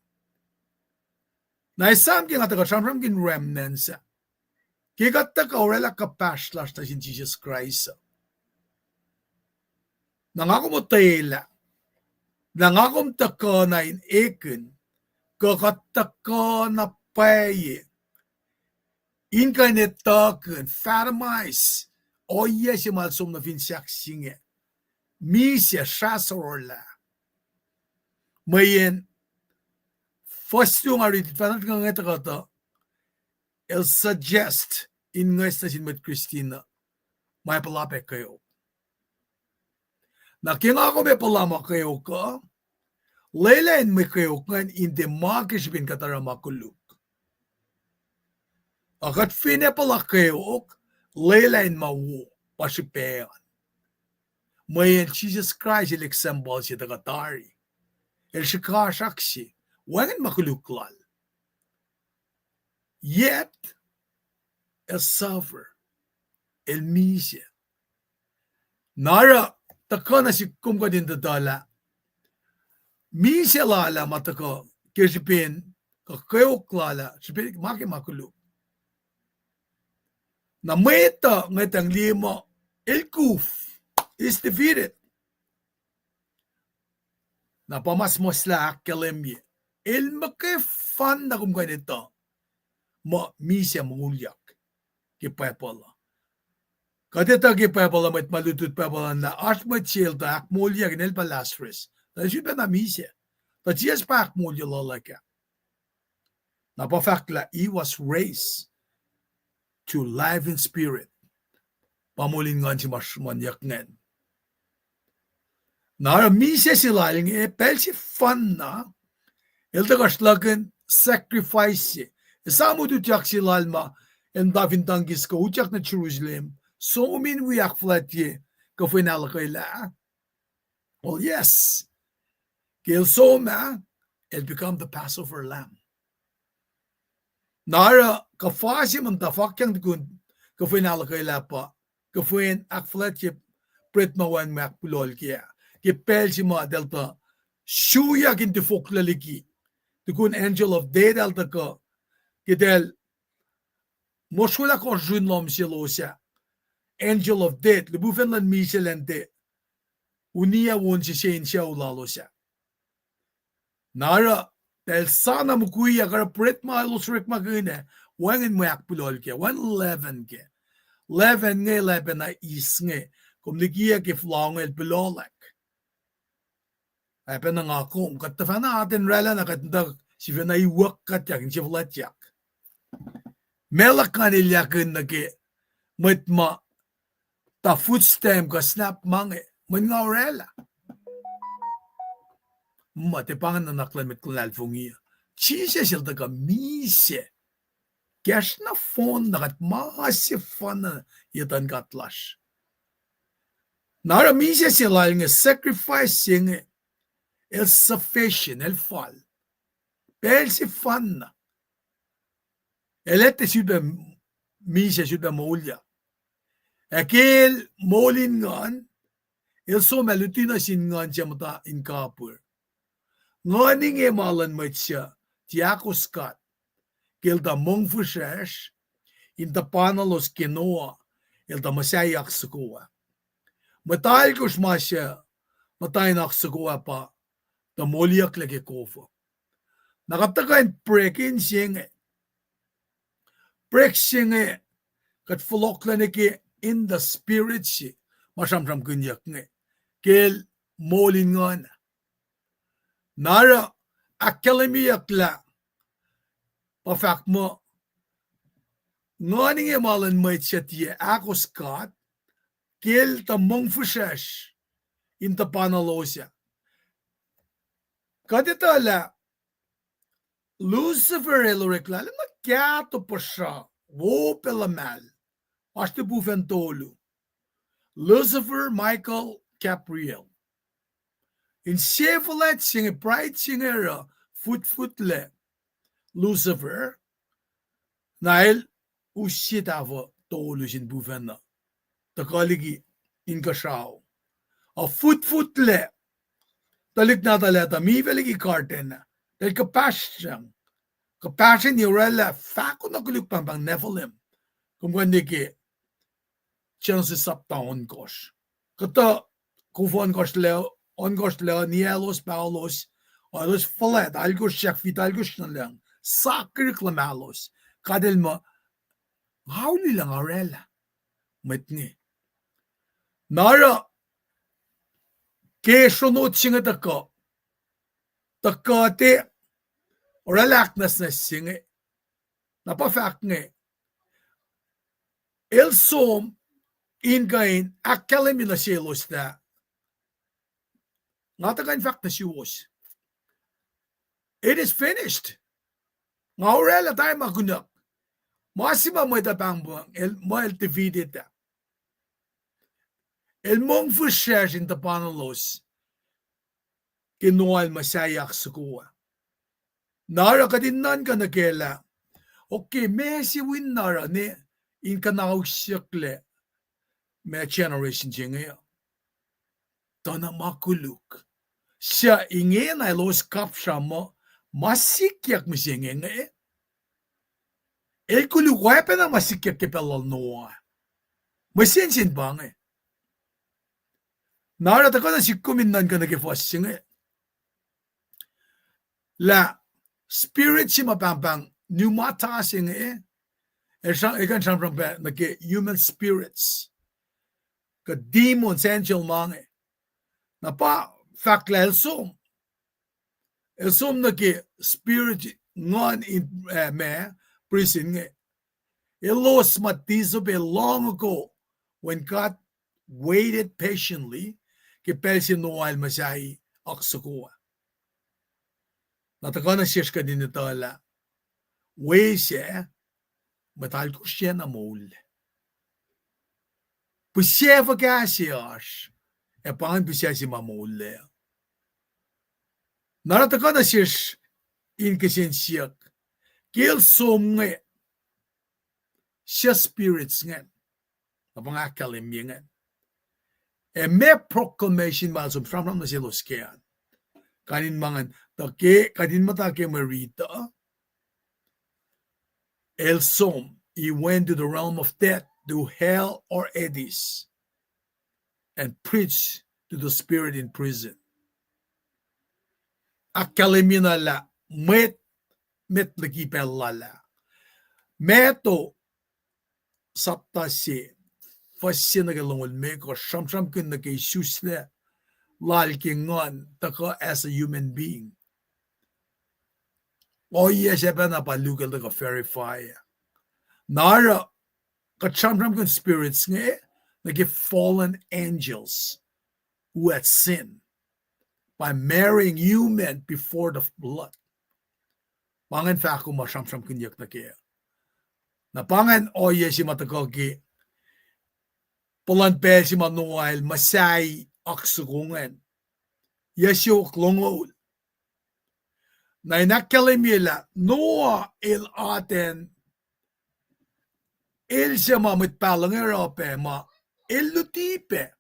Na esam ke nga tuhkuh sramsramkihn remnants ah, ke kuht tuhkuh orwaclah kuhpahsr lasr nuh sin Jisus Kraist uh, na nga kom otwelah, na nga kom tuhkuh na in ekihn, kuh kuht tuhkuh na pwacye in kuh in etuhkihn, fathomais ohiyac se ma el som nuh fin sahk se inge, misac srah sororlah. Mweyen fuhs luo nga riti, fahna nga nge tuhkuh tuh, el suggest in ngihs nuh sin mwet Kristin uh ma puhla pac kweok. Na ke nga kom ac puhla ma kweok uh, lwelah in mwe kweok ingacn in tiac ma ke srihpen kuht oruh ma koluk. A kuht finne puhla kweok, lwelah in ma wo, pa srihpac an. Mweyen Jisus Kraist el example se tuhkuh tari. El srihkasrak se, wacngihn ma koluk lal. Yet, el suffer. El misac. Na oruh, tuhkuh nuh sik kom kuht in tuhtahlah, misac lal ah ma tuhkuh ke srihpen, kuh kweok lal ah srihpen ma ke ma koluk. Na mwet uh ngwetacng liye muh el kuf, is defeated. Na pa ma suhmuhslah ahkkahlwemye, el muhkwena kom kuh in etuh muh misac moulyak ke Bible uh. Kuht etuh ke Bible uh, mwet ma lutlut Bible uh, na oasr mwet se el tuh ahkmoulyak in el pa Lazarus. Tuh el sifilpacna misac. Tuh Jisus pa ahkmoulye luhlahp ah. Na pa fahk lah he was raised to life in spirit. Pa moul in nguhn se ma sruhmuhnyuck ingacn. Na oruh misac se lal inge pacl sefanna, el tuhkuh sruhlahkihn sacrifice se. Esam utyak se lal ma el muhta fin tangkis kuh utyak nuh Jerusalem, som in wi ahkfuhlwactye kuhfwen ahluhkwelah. Well, yes. Ke el som ah, el become the Passover lamb. Na oruh kuhfa se muhta fahkyang tukun kuhfwen ahluhkwelah pa, kuhfwen ahkfuhlwactye bread ma wacngihn mwe ahkpulohl kac ah. Ke pacl se ma eltahl tuh sruyak in tifoklac liki, tukun angel of death el tuhkuh, ke eltahl mosrwelah kohsrihn lohm selos ah, angel of death, lihpufacn luhn misac elan tiac uniyac won se se in sucu lalos ah. Na oruh, pacl sa na mukwiyak oruh bread ma elos orekmakihn ah, wacngihn mwe ahkpulohl kac, wacngihn leaven kac. Leaven inge lah pacna yeast inge, kom likiyac ke flour inge el pulohlak. Ac pacna nga kom, kuht tuhfahna atacn oraclah na kuht in tuh sifacna iwuck kuhtyak, in sifacna fuhlwactyak. Meac luhk ngan elyahkihn nuh ke mwet ma tuh food stamp kuh SNAP ma inge, mweyen nga oraclah. Ma tiac pa ingacn nuhnak luhn mwet luhlahlfongi uh. Jisus el tuhkuh misac. Kahsruh nohfohn na kuht ma sefanna ye tuhn God lasr. Na oruh misac se lal inge, sacrifice se inge, el sufficient, el fal. Pacl sefanna. El etuh sifilpac misac, sifilpac moulyak. Ac ke el moul in nguhn, el som ac luti nuh sin nguhn se muhta in kapihr. Nguhn inge ma luhn mwet suc tiac ahkos God, ke el tuh mongfihsrwacsr in tuhpanulos ke Noah, el tuh muhsaheack soko ah. Mwet alkosr ma suc muhta in oak soko ah pa tuh moliyucklac ke kof uh. Na kuht tuhkuh in break in se inge. Break se inge, kuht fohlohklac nuh ke in the spirit se, ma sramsramkihnyuck inge, ke el moul in nguhn. Na oruh, ahkkahlwemyeyuck lah, pa fahk muh, nguhn inge ma luhn mwet suc tiac ahkos God, ke el tuh mongfihsrwacsr in tuhpanulos ah. Kuht etuh lah Lucifer el oreklac nuh kahto puhsra, wo pacl luhmahl, oasr lihpufacn tolu. Lucifer, Michael, Gabriel. Inse fuhlwact se inge, pride se inge oruh futfutlac Lucifer, na el us sie tahfuh tolu sin pufacn uh, tuhkuh liki inkuhsrao. Ac futfutlac tuhlihk nahtuhl Adam, Eve, liki garden ah, eltahl kuhpahsryang. Kuhpahsrweni oraclah fahko na koluk pahngpahng Nephilim. Kom kuh in liye ke Genesis sapta ohnkohsr. Kuhtuh kof ohnkohsr lac, ohnkohsr lac, niyalos, paholos, elos fuhlwact, alkosr sahk, fita alkosr nuh lucng, sakihrihk luhmahlos. God El muh, nga uli lah nga oraclah mwet inge. Na oruh ke sronot se inge tuhkuh, tuhkuh te oraclah ahknwacsnwacs se inge. Na pa fahk inge, el som in kuh in ahkkahlwemye nuh selos lah, nga tuhkuh in fahk nuh suwos, it is finished. Nga oraclah, tari ma kunuhk. Ma se ma mwet uh pahngpahng, el, ma el defeated ah. El mongfihsrwacsr in tuhpanulos ke Noah el muhsahi oak soko ah. Na oruh kuht in nuhnkuh nuh kac lah, okay, meac se wi na oruh ne in kuhnausyucklac ma generation se inge uh? Tuh na ma koluk. Suc ingena elos kapsra muh ma sikyak mihsenge inge, el koluk oacpacna ma sikyak ke pacl lal Noah. Mwe sensen pa inge. Na oruh tuhkuh nuh sihk kom in nuhnkuh nuh ke fuhs se inge lah spirit se ma pahngpahng pneumata se inge, el kuh in sramsram pac nuh ke human spirits, kuh demons, angel ma inge. Na pa fahk lah el som, el som nuh ke spirit, nguhn in, eh, ma, prison inge. Elos ma disobey long ago, when God waited patiently ke pacl se Noah el muhsahi oak soko ah. Na tuhkuh nuh sesr kuht in etuh lah we sac, mwet alkosr na moul. Pihsac fuhkah se oasr, ac pa ingacn pihsac se ma moullac. Na oruh tuhkuh nuh sesr in kihsen siyuck, ke el som inge, suc spirits ingacn, na pa nga ahkkahlwemye ingacn, ac meac proclamation ma el som sramsram nuh selos kac an? Kain in ma ingacn, tuh ke kuht in muhta ke mwe riti uh, el som, he went to the realm of death, to hell or Hades, and preached to the spirit in prison. Ahkkahlwemye na lah mwet met liki pacl lal ah. Matthew sapta se, fuhs se nuh ke longoul limekohsr, sramsramkihn nuh ke isuslac lal ke nguhn tuhkuh as a human being. Ohiyac se pacna pa Luke el tuhkuh verify. Na oruh kuht sramsramkihn spirits inge nuh ke fallen angels who had sinned by marrying human before the flood. Pa ingacn fahko ma sramsramkihnyuck nuh ke. Na pa ingacn ohiyac se ma tuhkuh ke puhlan pacl se ma Noah el muhsahi oak soko ingacn, yac siofok longoul. Na in ahkkahlwemye lah Noah el atacn, el suc ma mwet pahluh inge oruh pac ma el luti pac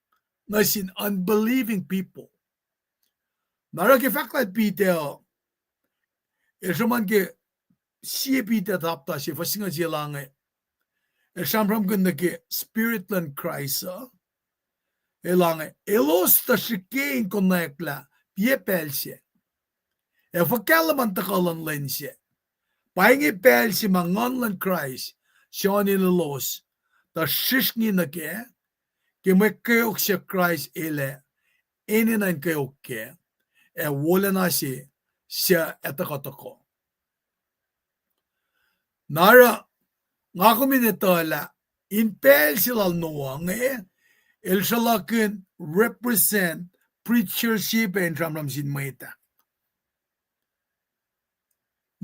nuh sin unbelieving people. Na oruh ke fahk lal Peter uh, el sruhmuhn ke sie Peter sapta se, fuhs singucul sie, el ange, el sramsramkihn nuh ke Spirit luhn Kraist uh, el ange, elos tuh srihke in konwacack lah piac pacl sac, ac fuhkah luhman tuhkuh luhn lwen sac. Pa inge pacl se ma Nguhn luhn Kraist sroninlos tuh srihsrngi nuh kac, ke mwe kweok suc Kraist el ac enenuh in kweok kac, ac wolacna se suc ac tuhkuh tohkoh. Na oruh nga kom in etuh lah in pacl se lal Noah inge, el sruhlahkihn represent preacher se pac in sramsram sin mwet ah.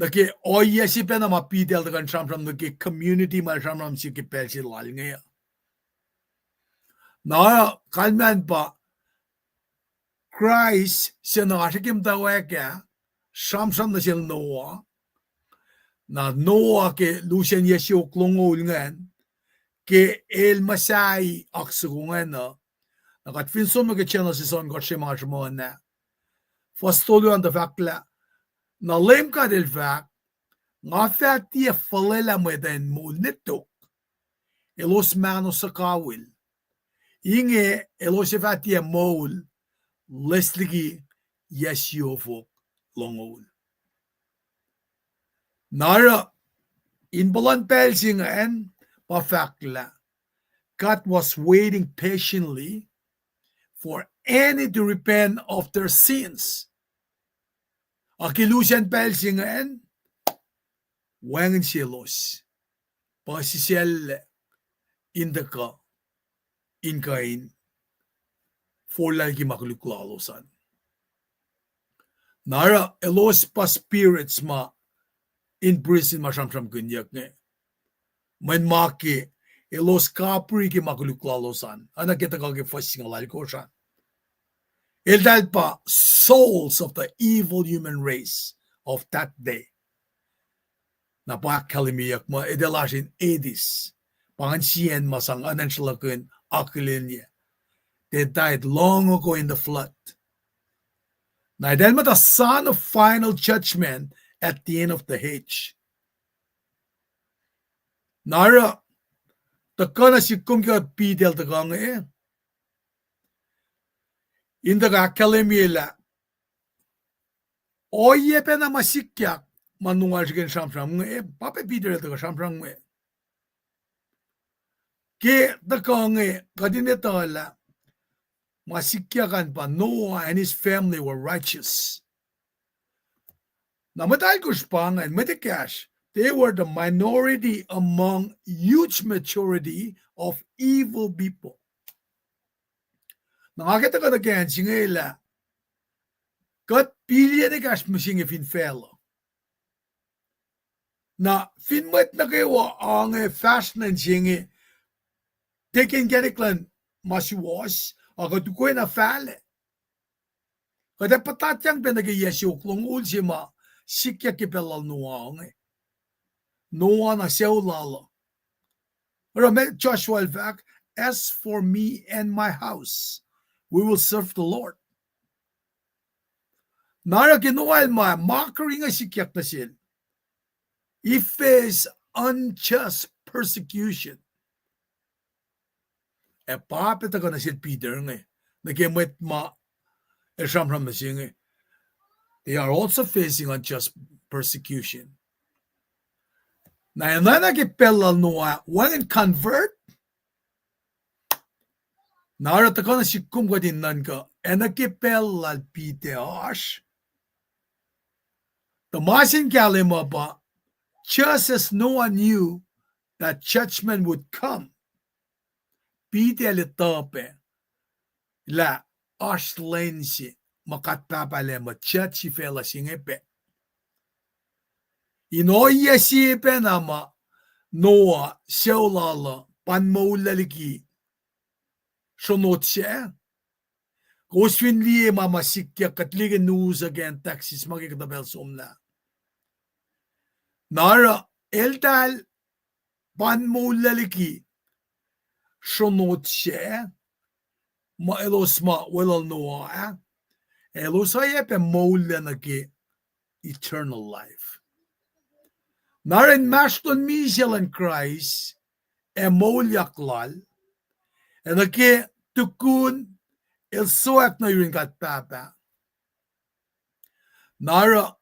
Nuh ke ohiyac se pacna ma Peter el tuhkuh in sramsram nuh ke community ma el sramsram se ke pacl se lal inge. Na kalmacn pa Kraist se na oasr ke muhtwacwacack ah, sramsram nuh sel Noah. Na Noah ke lusen yac siofok longoul ingacn, ke el muhsahi oak soko ingacn uh. Na kuht fin som nuh ke Genesis ohnkohsr se ma sruhmuhn ah, fuhs tolu an tuh fahk lah, na Leum God El fahk, nga fah tiac fuhlwelah mwet uh in moul ne tok, elos mahno suhkawihl. Inge elos ac fah tiac moul, loes liki yac siofok longoul. Na oruh, in puhlan pacl se ingacn, pa fahk lah, God was waiting patiently for any to repent of their sins. Ac ke lusen pacl se ingacn, wacngihn selos puhsisacl in tuhkuh in kuh in forlah liki ma koluk lalos an. Na oruh elos pa spirits ma in prison ma sramsramkihnyuck inge. Mweyen ma ke elos kapri ke ma koluk lalos an, oacna ke tuhkuh ke fuhs singucul alkosr an. Eltahl pa souls of the evil human race of that day. Na pa ahkkahlwemyeyuck muh eltahl lasr in Hades, pa ngan siyacn ma sang oacna in sruhlahkihn akihlenyac. They died long ago in the flood. Na eltahl muhta son of final judgment at the end of the age. Na oruh, tuhkuh na sihk kom ke Peter el tuhkuh inge, in tuhkuh ahkkahlwemye lah ohiyac pacna ma sikyak ma nungal srihke in sramsram inge, pa pac Peter el tuhkuh sramsram inge. Ke tuhkuh inge kuht in etuh lah ma sikyak an pa Noah and his family were righteous. Na mwet alkosr pa ingacn, mwet ekahsr, they were the minority among huge majority of evil people. Na nga ke tuhkuh nuh ke acn se inge lah kuht billion ekahsr mihsenge fin facluh. Na fin mwet nuh kwewa inge fahsr nuh in se inge, tiac ke inkacnek luhn ma suwohs, ac kuht ukwe na fahlac. Kuht ac puhtatyang pac nuh ke yac siofok longoul se ma sikyak ke pacl lal Noah inge. Noah na sucu lal uh. Oruh ma Joshua el fahk, as for me and my house, we will serve the Lord. Na oruh ke Noah el ma, mockery inge sikyak nuh sel. He faced unjust persecution. Ac pa pac tuhkuh nuh sel Peter inge, nuh ke mwet ma el sramsram nuh se inge. They are also facing unjust persecution. Na enenuh ke pacl lal Noah, wacngihn convert. Na oruh tuhkuh nuh sihk kom kuht in nuhnkuh, ac nuh ke pacl lal Peter oasr, tuh ma se in kahlwem uh pa, just as Noah knew that judgment would come, Peter el etuh pac lah oasr lwen se ma God Pahpah El muh judge facluh se inge pac. In ohiyac sie pacna ma Noah sucu lal uh pa in moullac liki sronot sac. Kowos fin liye ma ma sikyak, kuht liye ke news uh ke acn Texas ma ke kuhtuh pacl somlah. Na oruh eltahl pa in moullac liki sronot sac, ma elos ma weluhl Noah ah, elos oacyacpac moullac nuh ke eternal life. Na oruh inmahsrlon misac luhn Kraist ac moulyak lal, ac nuh ke tukun el sowack nuh yurin God Pahpah. Na oruh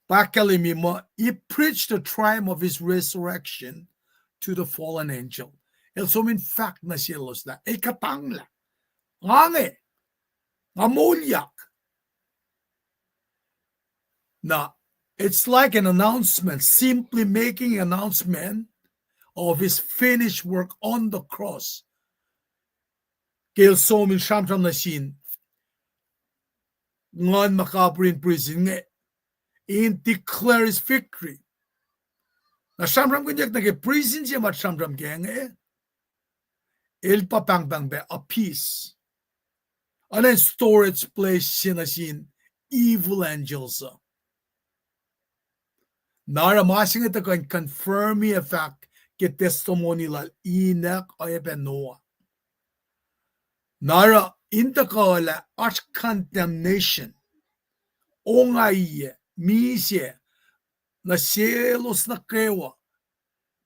pa ahkkahlwemye muh, he preached the triumph of his resurrection to the fallen angel. El som in fahk nuh selos lah el kuhtanglah. Nga inge, nga moulyak. Now, it's like an announcement, simply making an announcement of his finished work on the cross. Ke el som in sramsram nuh sin nguhn ma kapri in prison inge, in declare his victory. Na sramsramkihnyuck nuh ke prison se ma sramsram ke inge, el pa pahngpahng pac a peace. Oacna in storage place se nuh sin evil angels uh. Na oruh ma se inge tuhkuh in confirm-i ac fahk ke testimony lal Enoch oacyacpac Noah. Na oruh in tuhkuh lah oasr condemnation, ongaiyac, misac, nuh selos nuh kwewa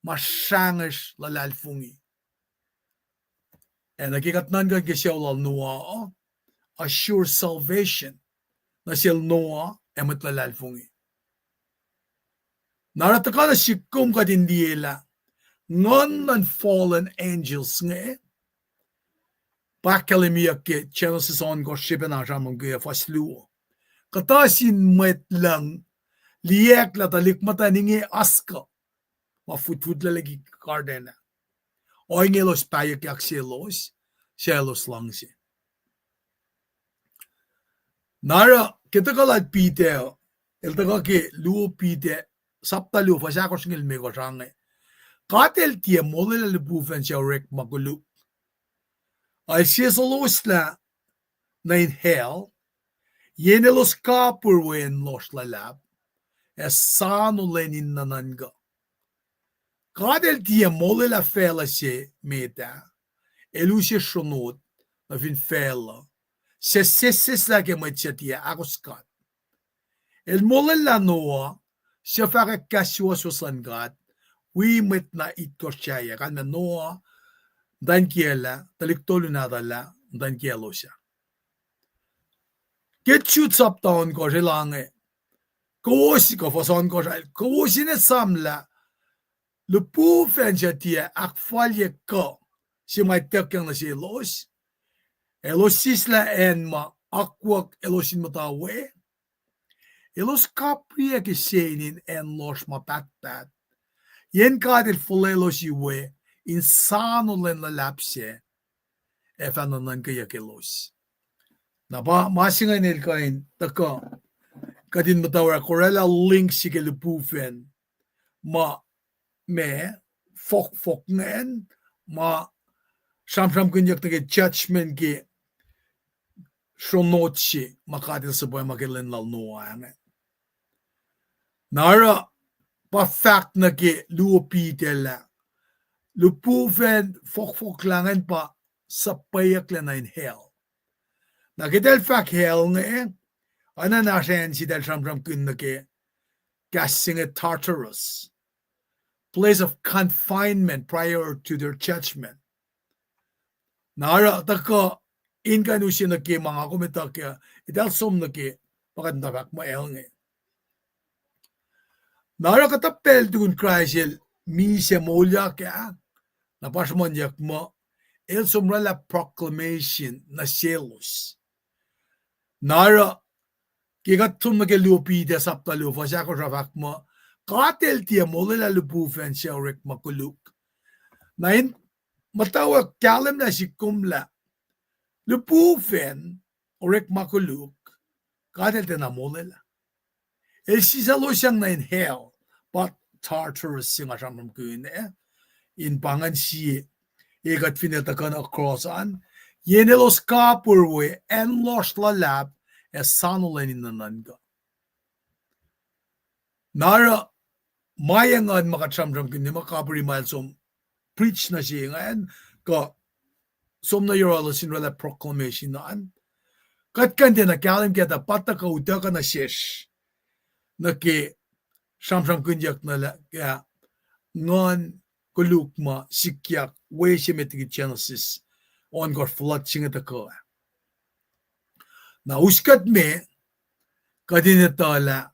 ma srangesr luhlahlfongi. Ac nuh ke kuht nuhnkuh ke sucu lal Noah, assure salvation nuh sel Noah ac mwet luhlahlfongi. Na oruh tuhkuh nuh sihk kom kuht in liye lah nguhn luhn fallen angels inge, pa ahkkahlwemyeyuck ke Genesis ohnkohsr, srihpac na sramsramkihn fuhs luo. Kuhtuh sin mwet lucng liyacack lah tuhlihk muhtwacn inge oaskuh ma futfutlac liki garden ah. Ohinge elos pahyuckyak selos, suc elos luhngse. Na oruh ke tuhkuh lal Peter, el tuhkuh ke luo Peter, sapta luo fuhs ahkosr nuh ke limekohsr, ange, God El tiac molwelah lihpufacn suc orekma koluk. El sesoslah nuh in hell, yen elos kapihr we acn lohsr luhlahp, ac soano lwen in nuhnuhnkuh. God El tiac molwelah facluh se met ah, El use sronot nuh fin facluh, suc sesseslah ke mwet suc tiac ahkos God. El molwelah Noah, suc fahkwack kahs suwohswohs luhn God, wi mwet na itkohsr sahyac, kalmac Noah, muhtwacn kiyacl ah, tuhlihk tolu nahtuhl ah, muhtwacn kiyaclos ah. Ke Jude sapta ohnkohsr el ange, kowos kuh fuhs ohnkohsr ah, kowos in esamlah lihpufacn suc tiac ahkfalye kuh se ma ituckyang nuh selos, elos sislah acn ma akwuck elos in muhta we, elos kapriyuck ke sein in acn lohsr ma pahtpaht, yen God El fuhlwelos we in soano lwen luhlahp sac, ac fah nuhnuhnkeyuck elos. Na pa ma se ingacn el kuh in tuhkuh, kuht in muhtwacwacack oraclah link se ke lihpufacn ma, ma fohkfohk ingacn, ma sramsramkihnyuck nuh ke judgment ke sronot se ma God El suhpwacma ke lwen lal Noah ingacn. Na oruh pa fahk nuh ke luo Peter lah lihpufacn fohkfohk lah ingacn pa suhpweyucklac nuh in hell. Na ke eltahl fahk hell inge, oacna in oasr acn se eltahl sramsramkihn nuh ke kahs se inge Tartarus, place of confinement prior to their judgment. Na oruh tuhkuh in kuh in use nuh ke ma nga kom etuh kac, eltahl som nuh ke, pa kuht muhta fahk muh hell inge. Na oruh kuhtuh pacl tukun Kraist El misac moulyak ah, na pa sruhmuhnyuck muh El som oraclah proclamation nuh selos. Na oruh ke kuht som nuh ke luo Peter sapta luo fuhs ahkosr ah fahk muh, God El tiac molwelah lihpufacn suc orekma koluk. Na in muhtwacwacack kahlwem lah sihk kom lah lihpufacn orekma koluk, God El tiacna molwelah. El sisaclosyang nuh in hell, pa Tartarus se nga sramsramkihn ah, in pa ingacn sie, e kuht finne tuhkuh nuh across an, yen elos kapihr we acn lohsr luhlahp, ac soano lwen in nuhnuhnkuh. Na oruh ma engan ma kuht sramsramkihn ma kapihr ma el som preach nuh se ingacn, kuh som nuh yohrohlos in oraclah proclamation an, kuht kuh in tiacna kahlwem kac tuh pa tuhkuh utuckuh nuh sesr nuh ke sramsramkihnyuck nuh lah nguhn koluk ma sikyak we se met liki Genesis ohnkohsr, flood se inge tuhkuh. Na us kuht me, kuht in etuh lah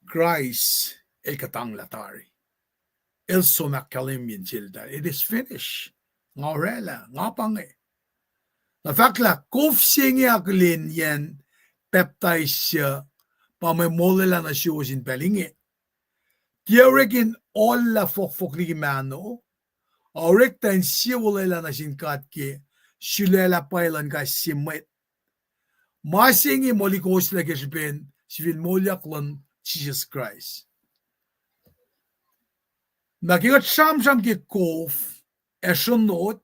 Kraist El kuhtanglah tari. El som ahkkahlwemye seltahl, it is finished. Nga oraclah, nga pa inge. Na fahk lah kof se inge akihlenyacn pacptais uh pa mwe molwelah nuh suwos in pacl inge. Tiac orek in ohllah fohkfohk liki mahno, a orek tuh in sie olwelah nuh sin God ke sulaclah pwacye luhn kais sie mwet. Ma se inge molikoslac ke srihpen sifil moulyak luhn Jisus Kraist. Na ke kuht sramsram ke kof ac sronot,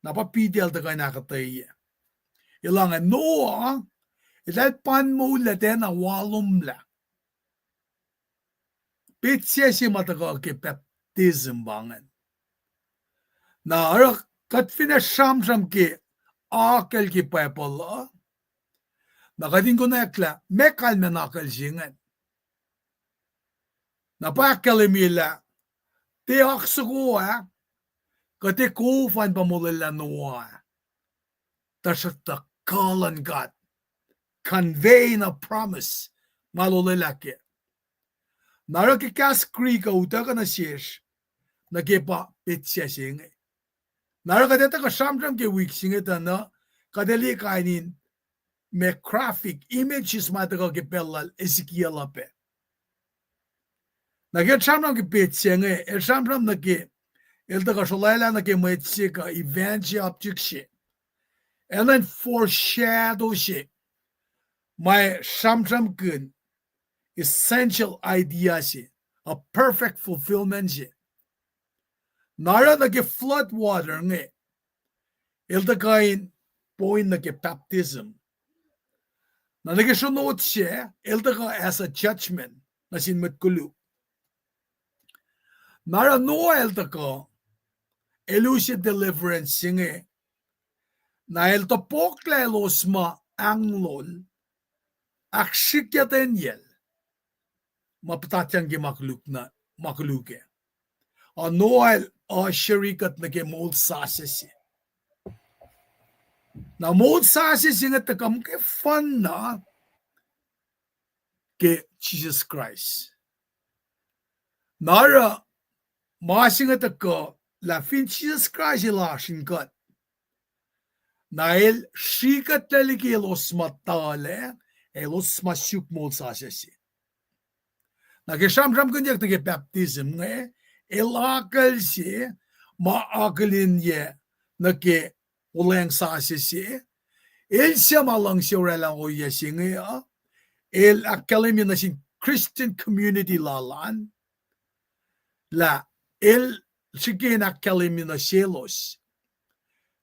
Na pa Peter el tuhkuh in ahkuhtweyac. Elange Noah, eltahl pan moul lah tiacna walomlah. Petsac se ma tuhkuh ke baptism pa ingacn. Na oruh kuht fin ac sramsram ke akucl ke Bible uh, na kuht in konwacack lah meac kalmacn akucl se ingacn. Na pa ahkkahlwemye lah tiac oak soko ah, kuh tiac kof an pa molwelah Noah ah. Tuhsruhktuh kuh luhn God, convey na promise ma el olwelah kac. Na oruh ke kahs Greek uh utuckuh nuh sesr nuh ke pa petsac se inge. Na oruh kuht etuh kuh sramsram ke wik se inge tuh na kuht ac liye kain in ma graphic images ma tuhkuh ke pacl lal Ezekiel uh pac. Na ke el sramsram ke petsac inge, el sramsram nuh ke, el tuhkuh srolwaclah nuh ke mwet se kuh event se, object se. Enenuh in foreshadow se ma sramsramkihn essential idea se, a perfect fulfillment se. Na oruh nuh ke flood water inge, el tuhkuh in point nuh ke baptism. Na nuh ke sronot se, el tuhkuh as a judgment nuh sin mwet koluk. Na oruh Noah el tuhkuh, el use deliverance se inge. Na el topuklah elos ma ahnglol, ahksrihkyac ten yacl ma puhtatyang ke ma koluk na, ma koluk ac. A Noah el usher-i kuht nuh ke moul sasuc se. Na moul sasuc se inge tuhkuh muhkwena ke Jisus Kraist. Na oruh ma se inge tuhkuh lah fin Jisus Kraist el oasr in kuht, na el srihkuhtlac liki elos ma tuhlac, elos ma suk moul sasuc se. Na ke sramsramkihnyuck nuh ke baptism inge, el akucl se ma akihlenyac nuh ke olweacng sasuc se, el suc ma luhngse oraclah ohiyac se inge uh, el ahkkahlwemye nuh sin Christian community lal an, lah el srihke in ahkkahlwemye nuh selos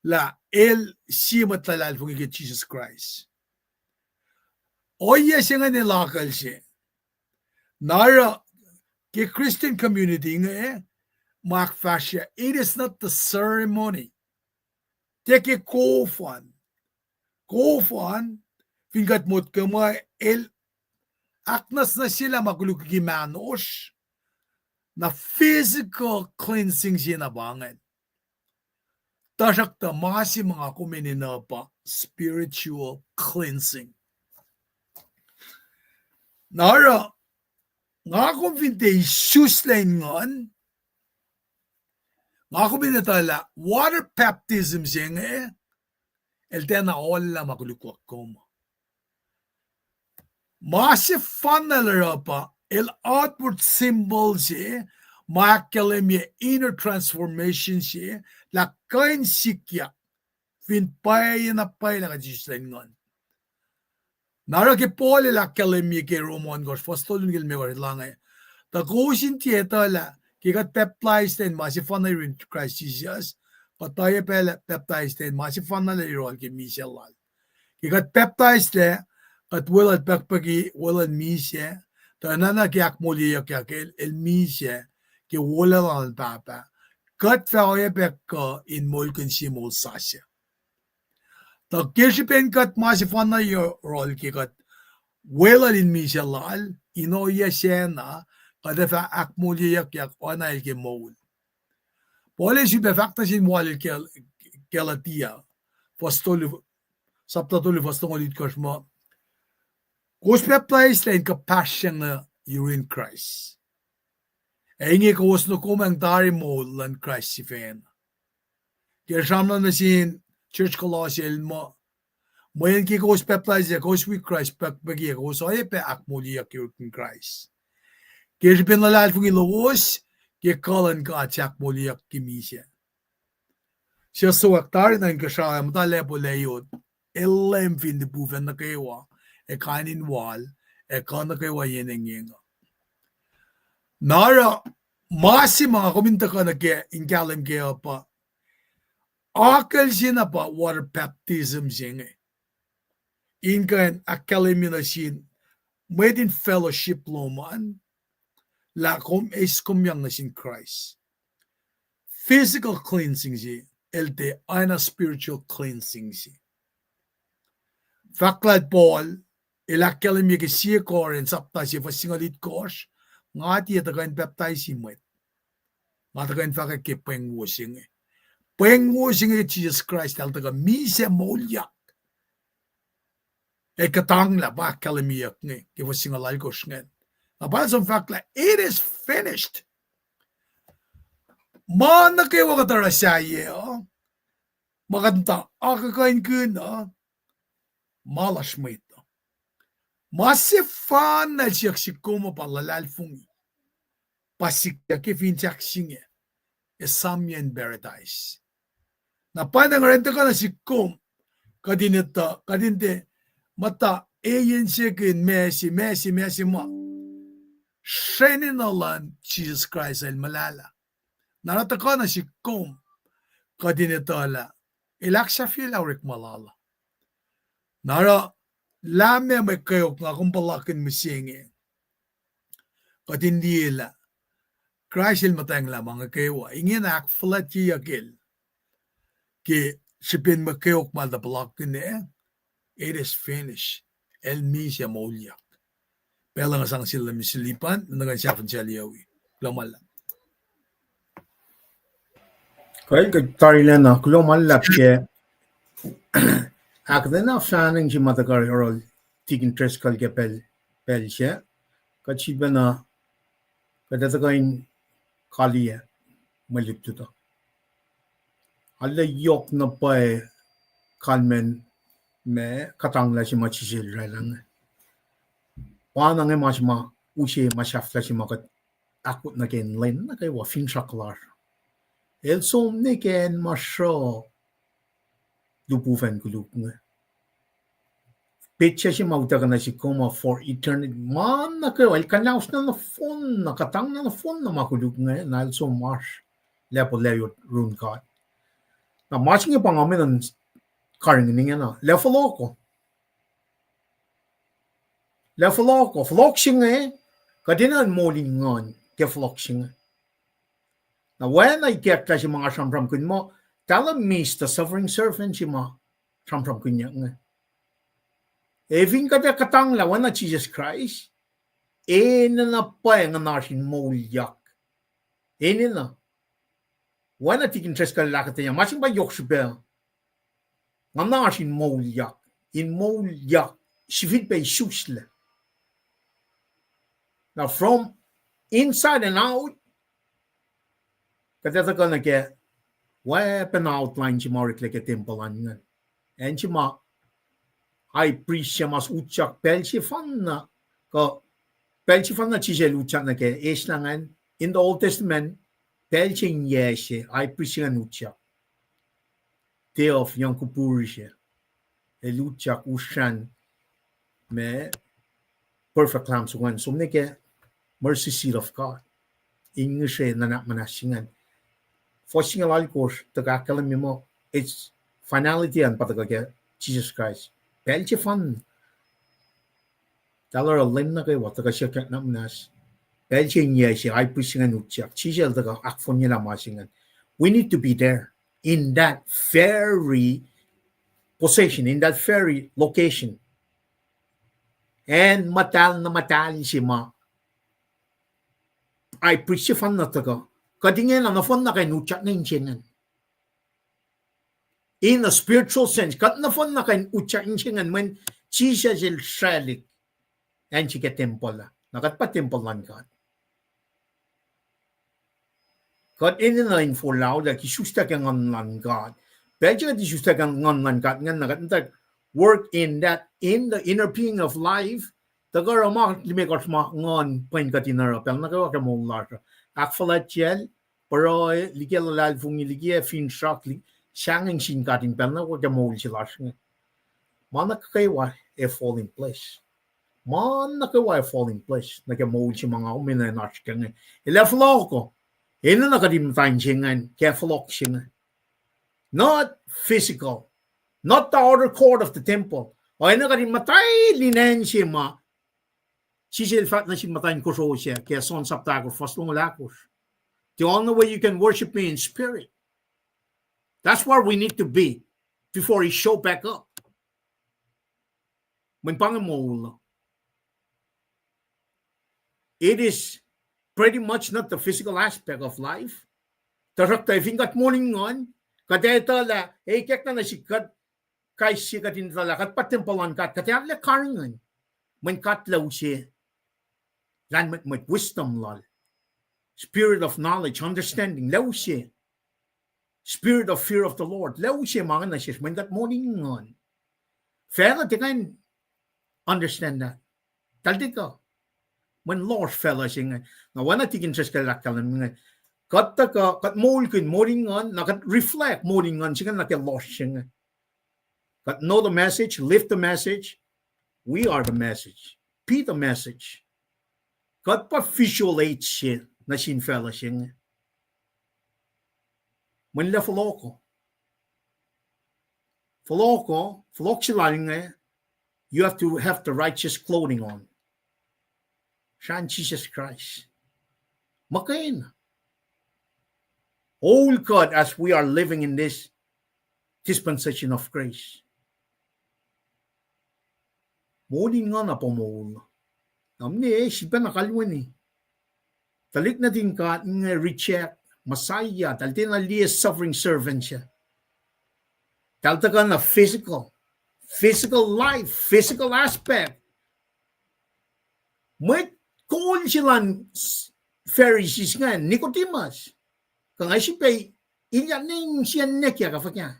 lah el sie mwet luhlahlfongi ke Jisus Kraist. Ohiyac se ingacn el akucl se. Na oruh ke Christian community inge, ma ahkfahsrye, it is not the ceremony. Tiac ke kof an. Kof an, fin kuht motko muh el ahknwacsnwacsyelah ma koluk liki mahnosr, na physical cleansing se na pa ingacn. Tuhsruhktuh ma se ma nga kom enenuh pa spiritual cleansing. Na oruh, nga kom fin tiac isuslac in nguhn, nga kom in etuh lah water baptism se inge, el tiacna oallah ma koluk luhk kom. Ma sefanna el oruh pa, el outward symbol se, ma ahkkahlwemye inner transformation se, lah kuh in sikyak fin pwacye na pwacye lah kuht isuslac in nguhn. Na oruh ke Paul el ahkkahlwemye ke Rom ohnkohsr, fuhs tolu nuh ke limekohsr, el ange, tuh kowos in tiac etuh lah ke kuht pacptaislac in ma sefanna yurin Kraist Jisus, kuht oacyacpac pacptaislac in ma sefanna lah yohrohl ke misac lal. Ke kuht pacptaislac, kuht weluhl pukpuki, weluhl misac, tuh oacna ke ahkmoulyeyuckyak el, el misac, ke wolacna lal Pahpah, kuht fah oacyacpac kuh in moulkihn sie moul sasuc. Tuh ke srihpen kuht ma sefanna yohrohl ke kuht weluhl in misac lal, in ohiyac sacna, kuht ac fah ahkmoulyeyuckyak oacna el ke moul. Paul el sifilpac fahk nuh sin walil Gal-, Galatia, fuhs tolu, sapta tolu fuhs longoul itkohsr muh, kowos pacptaislac in kuhpahsryang nuh yurin Kraist, ac inge kowos nokomwacng tari moul luhn Kraist sifacna. Ke sramsram nuh sin church Colossae el muh, mweyen ke kowos pacptaislac, kowos wi Kraist pukpuki, ac kowos oacyacpac ahkmoulyeyuck yurin Kraist, ke srihpen luhlahlfongi lowos, ke kuh luhn God suc ahkmoulyeyuck ke misac. Suc sowak tari nuh inkuhsrao ac muhta lacpo layot, el Leum fin lipufacn nuh kwewa, ac kain in wal, ac kuh nuh kwewa yen engyeng uh. Na oruh, ma se ma nga kom in tuhkuh nuh ke in kahlwem kac uh pa, Akucl se na pa water baptism se inge. In kuh in ahkkahlwemye nuh sin mwet in fellowship lom an, lah kom eis komyang nuh sin Kraist. Physical cleansing se, el tiac oacna spiritual cleansing se. Fahk lah Paul, el ahkkahlwemye ke sie Corinth sapta se fuhs singucul itkohsr, nga tiac tuhkuh in pacptaisi mwet. Nga tuhkuh in fahkwack ke pweng wo se inge. Pweng wo se inge Jisus Kraist el tuhkuh misac moulyak. El kuhtanglah, pa ahkkahlwemyeyuck inge ke fuhs singucul alkohsr ingacn. Na pa el som fahk lah, it is finished. Ma nuh kwewa kuht oruh sahyac uh, ma kuht muhta akuhkuhin uh, ma lasr mwet uh. Ma sefanna el siyuck sihk kom uh pa luhlahlfongi, pa sikyak ke finsrak se inge, esamyacn paradise. Na pa nga orwaclah tuhkuh nuh sihk kom, kuht in etuh, kuht in tiac muhta eyen sekihn ma se, ma se, ma se ma sreni na luhn Jisus Kraist el muhlahlah. Na oruh tuhkuh nuh sihk kom, kuht in etuh lah el ahksahfyelah orekma lal uh. Na oruh lah meac mwe kweok nga kom puhlakihn mihsenge, kuht in liye lah Kraist el muhtwacnglah ma nuh kwewa. Ingena ahkfuhlwactyeyuck el ke srihpen mwe kweok ma el tuh puhlakihn, it is finished. El misac moulyak. Pacl uh nga sang sel Mister Lipan, na kuh in sahfin sel Yowie. Kuloh ma luhlahp. Kuh kuht tari lacna, kuloh ma luhlahp ke ahkuhtweyac na fahsr se ma tuhkuh oruh Tikin Driscoll ke pacl, pacl se, kuht sifilpacna, kuht ac tuhkuh in kaliyac mwe lutlut uh. Arlac yohk na pwacye kalmacn ma kuhtanglah se ma Jisus el oraclah inge. Pa na inge ma se ma use ma sahflah se ma kuht ahkwot nuh ke lwen nuh kwewa, finsrak lasr. El som nuh ke acn ma sruh lihpufacn koluk inge. Petsac se ma utuckuh nuh sihk kom uh for eternity. Ma nuh kwewa, el kuhnahoslah nohfohn na, kuhtanglah nohfohn na ma koluk inge, na el som oasr lacpo lacyot run God. Na ma se inge pa nga enenuh in karihngihn ingena, lah fohlohko. Lah fohlohko, fohlohk se inge, kuht enenuh in moul in nguhn ke fohlohk se inge. Na oacna ikacklah se ma nga sramsramkihn muh, talan mister suffering servant se ma sramsramkihnyuck inge. Ac fin kuht ac kuhtanglah oacna Jisus Kraist, enenuh pwacye nguhnasr in moulyak. Enenuh. Oacna Tikin Driscoll el ahkuhtweyac, ma se inge pa yohk srihpac. Nguhnasr in moulyak, in moulyak, sifilpac isuslac. Na from inside and out, kuht ac tuhkuh nuh ke weapon outline se ma oreklac ke tempuhl an ingacn. Acn se ma high priest se ma utyak pacl sefanna, kuh pacl sefanna Jisus el utyak nuh ke eslah ingacn, in the Old Testament, pacl se in yac se high priest se ingacn utyak. Day of Yom Kippur se, el utyak usrnguck ma perfect lamb se ingacn, som nuh ke mercy seat of God, in ngihsre nuhnak muhnahs se ingacn. Fuhs singucul alkosr tuhkuh ahkkahlwemye muh, its finality an pa tuhkuh ke Jisus Kraist. Pacl sefanna, talan oruh lwen nuh kwewa tuhkuh siyuck nuhnak muhnahs. Pacl se in yac se high priest se ingacn utyak, Jisus el tuhkuh ahkfohnyelah ma se ingacn. We need to be there in that very position, in that very location. Acn muhtahl na muhtahl se ma high priest sefanna tuhkuh, kuht ingena nohfohn na kuh in utyak nuh inse ingacn. In a spiritual sense, kuht nohfohn na kuh in utyak inse ingacn mweyen Jisus el sraclihk acn se ke tempuhl ah. Na kuht pa tempuhl luhn God. Kuht enenuh in forlah isuslac ke Nguhn luhn God. Pacl se kuht isuslac ke Nguhn luhn God ingacn, na kuht muhta work in that, in the inner being of life, tuhkuh oruh ma limekohsr ma Nguhn pwen kuht in oruh pacl nuh kwewa ke moul lasr uh. Ahkfuhlwactyacl, pruhe, liki luhlahlfongi, liki finsrak, li-, sahngweng sin God in pacl nuh kwewa ke moul se lasr inge. Ma nuh kwewa ac fall in place. Ma nuh kwewa ac fall in place nuh ke moul se ma nga kom enenuh in oasr kac inge. Elah fohlohko, enenuh kuht in muhta inse ingacn ke fohlohk se inge. Not physical. Not the outer court of the temple. Oacna kuht in muhta lin acn se ma Jisus El fahk nuh sin muhtwacn kosro sac ke John sapta ahkosr, fuhs longoul ahkosr. The only way you can worship me in spirit. That's where we need to be before he show back up. Mweyen pa inge moul. It is pretty much not the physical aspect of life. Tuhsruhktuh fin kuht moul in nguhn, kuht etuh lah, e, kackna nuh sihk kuht, kais sie kuht in etuh lah kuht pa tempuhl luhn God, kuht ac arlac karihngihn. Mweyen God El use lahlmwetmwet, wisdom lal, spirit of knowledge, understanding, El use spirit of fear of the Lord, El use ma inge nuh sesr mweyen kuht moul in nguhn. Facluh tiac kuh in understand that. Tahl tiac kuh. Mweyen lohsr facluh se inge. Na oacna Tikin Driscoll el ahkkahlwemye inge, kuht tuhkuh, kuht moulkihn moul in nguhn, na kuht reflect moul in nguhn se inge nuh ke lohsr se inge. Kuht know the message, live the message. We are the message. Be the message. Kuht pa visual aid se nuh sin facluh se inge. Mweyen lah fohlohko. Fohlohko, fohlohk se lal inge, you have to have the righteous clothing on. Srahn Jisus Kraist. Muhkwena. Oul kuht as we are living in this dispensation of grace. Moul in nguhn na pa moul. Na mne sifilpacna kalweni. Tuhlihk nuhtin God inge reject Messiah, tahl tiacna liye suffering servant se. Tahl tuhkuh na physical, physical life, physical aspect. Mwet kol se luhn Pharisees ingacn, Nicodemus. Kuh nga sifilpac ilyak ne insiyacn nwacklah kuh fuhkah?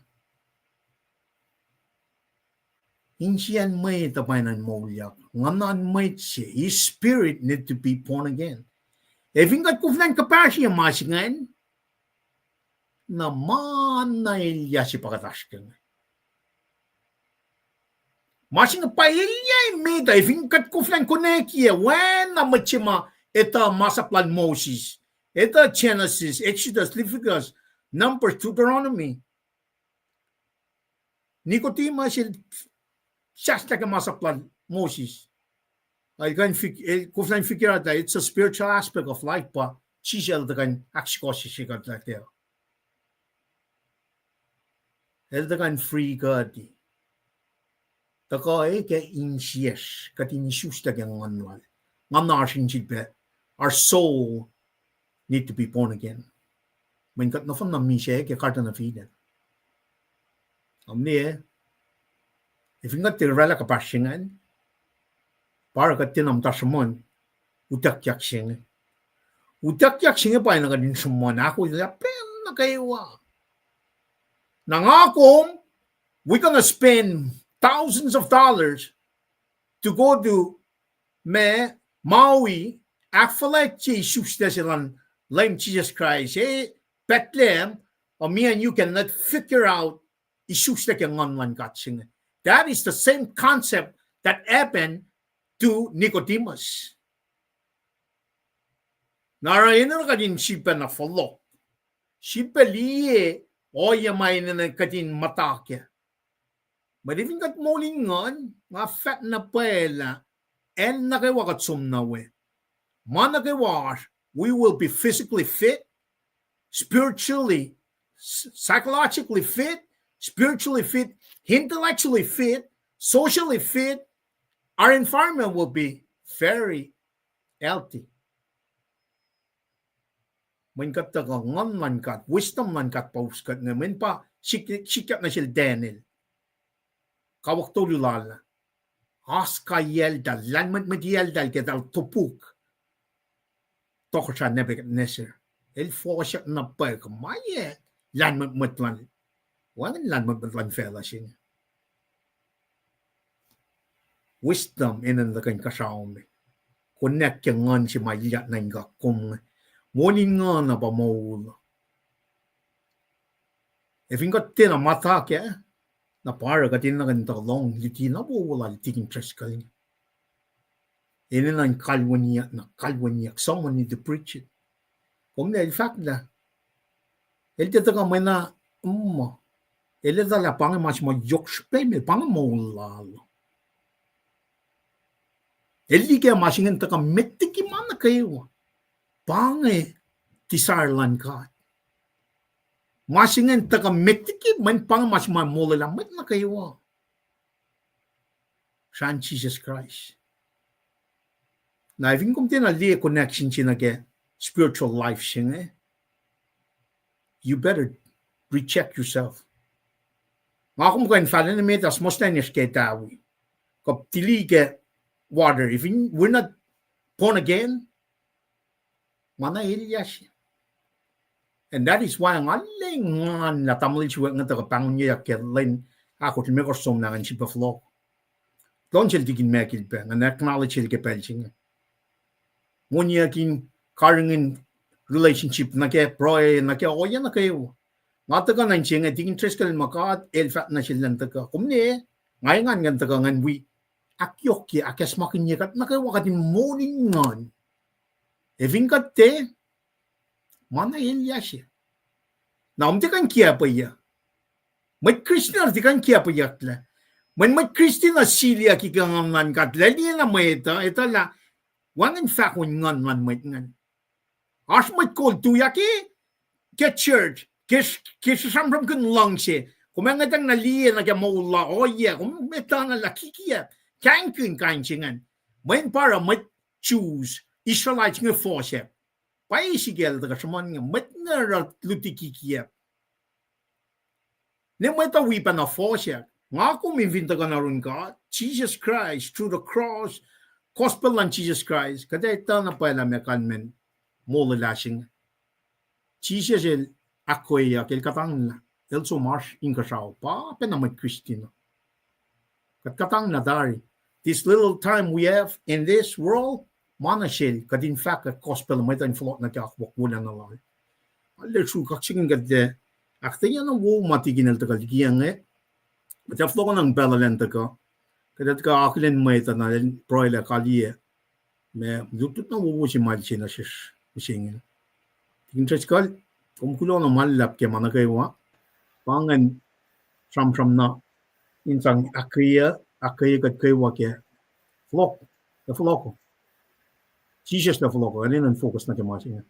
Insiyacn mwet uh pwacnwacng moulyak. Nguhnan mwet se, his spirit need to be born again. Ac fin kuht koflah in kuhpahsrye ma se ingacn, na ma na elyah se pa kuht oasr ke inge. Ma se inge pa elyah emet uh, fin kuht koflah in konwacack, oacna mwet se ma etuh masap lal Moses, etuh Genesis, Exodus, Leviticus, Numbers, Deuteronomy. Nicodemus el sahslah ke masap lal Moses. El kuh in fig-, el koflah in figure out that it's a spiritual aspect of life, pa Jisus El tuhkuh in ahksukohsohkye kuht lah kac. El tuhkuh in free kuht. Tuhkuh e ke insiyacsr, kuht in isuslac ke nguhn lal. Nguhn oasr in sifilpac, our soul need to be born again. Mweyen kuht nohfohn na misac ke Garden of Eden. Omni, ac fin kuht tiac oraclah kuhpahsr se ingacn, pa oruh kuht tiac na muhta sruhmuhn utuckyak se inge. Utuckyak se inge pa na kuht in sruhmuhn ahkolah pacl nuh kwewa. Na nga kom, we're gonna spend thousands of dollars to go to, ma, Maui, ahkfuhlwactye isuslac se luhn Leum Jisus Kraist, e, Bethlehem, or me and you cannot figure out isuslac ke nguhn luhn God se inge. That is the same concept that happened to Nicodemus. Na oruh enenuh kuht in sifilpac na fohlohk, sifilpac liye ohiyac ma enenuh kuht in muhta kac. Mwet fin kuht moul in nguhn, nga fahk na pwacye lah acn nuh kwewa kuht som nuh we, ma nuh kwewa oasr, we will be physically fit, spiritually, s-, psychologically fit, spiritually fit, intellectually fit, socially fit. Our environment will be very healthy. Mweyen kuht tuhkuh nguhn luhn God, wisdom luhn God pa us kuht inge, mweyen pa sik-, sikyak nuh sel Daniel. Kawuck tolu lal ah, oasr kayacl eltahl, lahlmwetmwet eltahl ke eltahl topuk tohkohsrah Nebuchadnezzar. El fohsack na pwacye ke ma lahlmwetmwet lal, wacngihn lahlmwetmwet luhn facluh se inge. Wisdom enenuh kuh in kuhsrao me. Connect ke nguhn se ma ilyak nuh in kuh kom inge. Moul in nguhn na pa moul. Ac fin kuht tiacna muhta kac, na pa oruh kuht enenuh kuh in tuhkuh lohng luti na wowo lal Tikin Driscoll inge. Enenuh in kalweniyuck, na kalweniyuck. Someone need to preach it. Kom na el fahk lah el tiac tuhkuh mwe na, mm, El etuh lah pa inge ma se ma yohk srihpac me, pa inge moul lal. El liki ma se ingacn tuhkuh met liki ma nuh kwewa. Pa inge desire luhn God. Ma se ingacn tuhkuh met liki, mweyen pa inge ma se ma molwelah mwet nuh kwewa. Srahn Jisus Kraist. Na fin kom tiacna liye connection se nuh ke spiritual life se inge, you better recheck yourself. Nga kom kuh in fahla nuh met ah, suhmuhslah in eis ke tawi. Kuh tili ke water. If we're not born again, ma na elyah se. And that is why nga lwengan lah tamuhlwel sifacna tuhkuh pahngonyuyak ke lwen ahkosr limekohsr somlah ngan sifilpac fohlohk. Lwen sel tikin Michael pac, ngan acknowledge el ke pacl se inge. Moniyac in karihngihn relationship nuh ke pruhe, nuh ke ohiyac nuh kwewa. Nga tuhkuh nuh inse inge, tikin Driscoll el muh God el fahk nuh sel lah tuhkuh. Kom ne, nga engan ngan tuhkuh ngan wi ahkyohkye, ahkacsmakihnye kuht nuh kwewa kuht in moul in nguhn. Ac fin kuht tiac, ma na elyah se. Na kom tiac kuh in kiacpweyuck. Mwet Kristin uh tiac kuh in kiacpweyucklac. Mweyen mwet Kristin uh siliyucki ke nguhn luhn God, lah liye na mwet uh etuh lah wacngihn fahko in nguhn luhn mwet ingacn. Oasr mwet kol tuyak ke church, ke, ke sramsramkihn luhngse. Kom ac ngwetacng na liye nuh ke moul la ohiyac, kom etuh na lah kikiacp, kahingkihn kain se ingacn. Mweyen pa oruh mwet Jews, Israelites inge fohsack. Pa Ezekiel tuhkuh sruhmuhn inge, mwet inge oruh luti kikiacp. Ne mwet uh wi pacna fohsack. Nga kom in fin tuhkuh nuh yurin God, Jesus Christ, through the cross, gospel luhn Jesus Christ, kuht ac etuh na pwacye lah meac kalmacn molwelah se inge. Jisus el ahkkweyeyuck, el kuhtanglah, el som oasr inkuhsrao, pa pacna mwet Kristin uh. Kuht kuhtanglah tari. This little time we have in this world, ma nuh sel, kuht in fahk gospel, mwet uh in fohlohk nuh ke akwuck wolacna lal. Arlac sruhk kaksakihn kuht, ahkuhtweyac na wo ma tikin el tuhkuh liki inge. Kuht ac fohlohkohnang pacl elan tuhkuh. Kuht ac tuhkuh akihlen mwet uh na el pruhelah kaliyac. Ma lutlut na wowo se ma el se nuh sesr mihsenge. Tikin Driscoll, kom kuloh na ma luhlahp ke ma nuh kwewa. Pa ingacn sramsram na in sang ahkkweye, ahkkweye kuht kwewa ke fohlohk, ke fohlohk. Jisus lah fohlohk, enenuh in focus nuh ke ma se inge.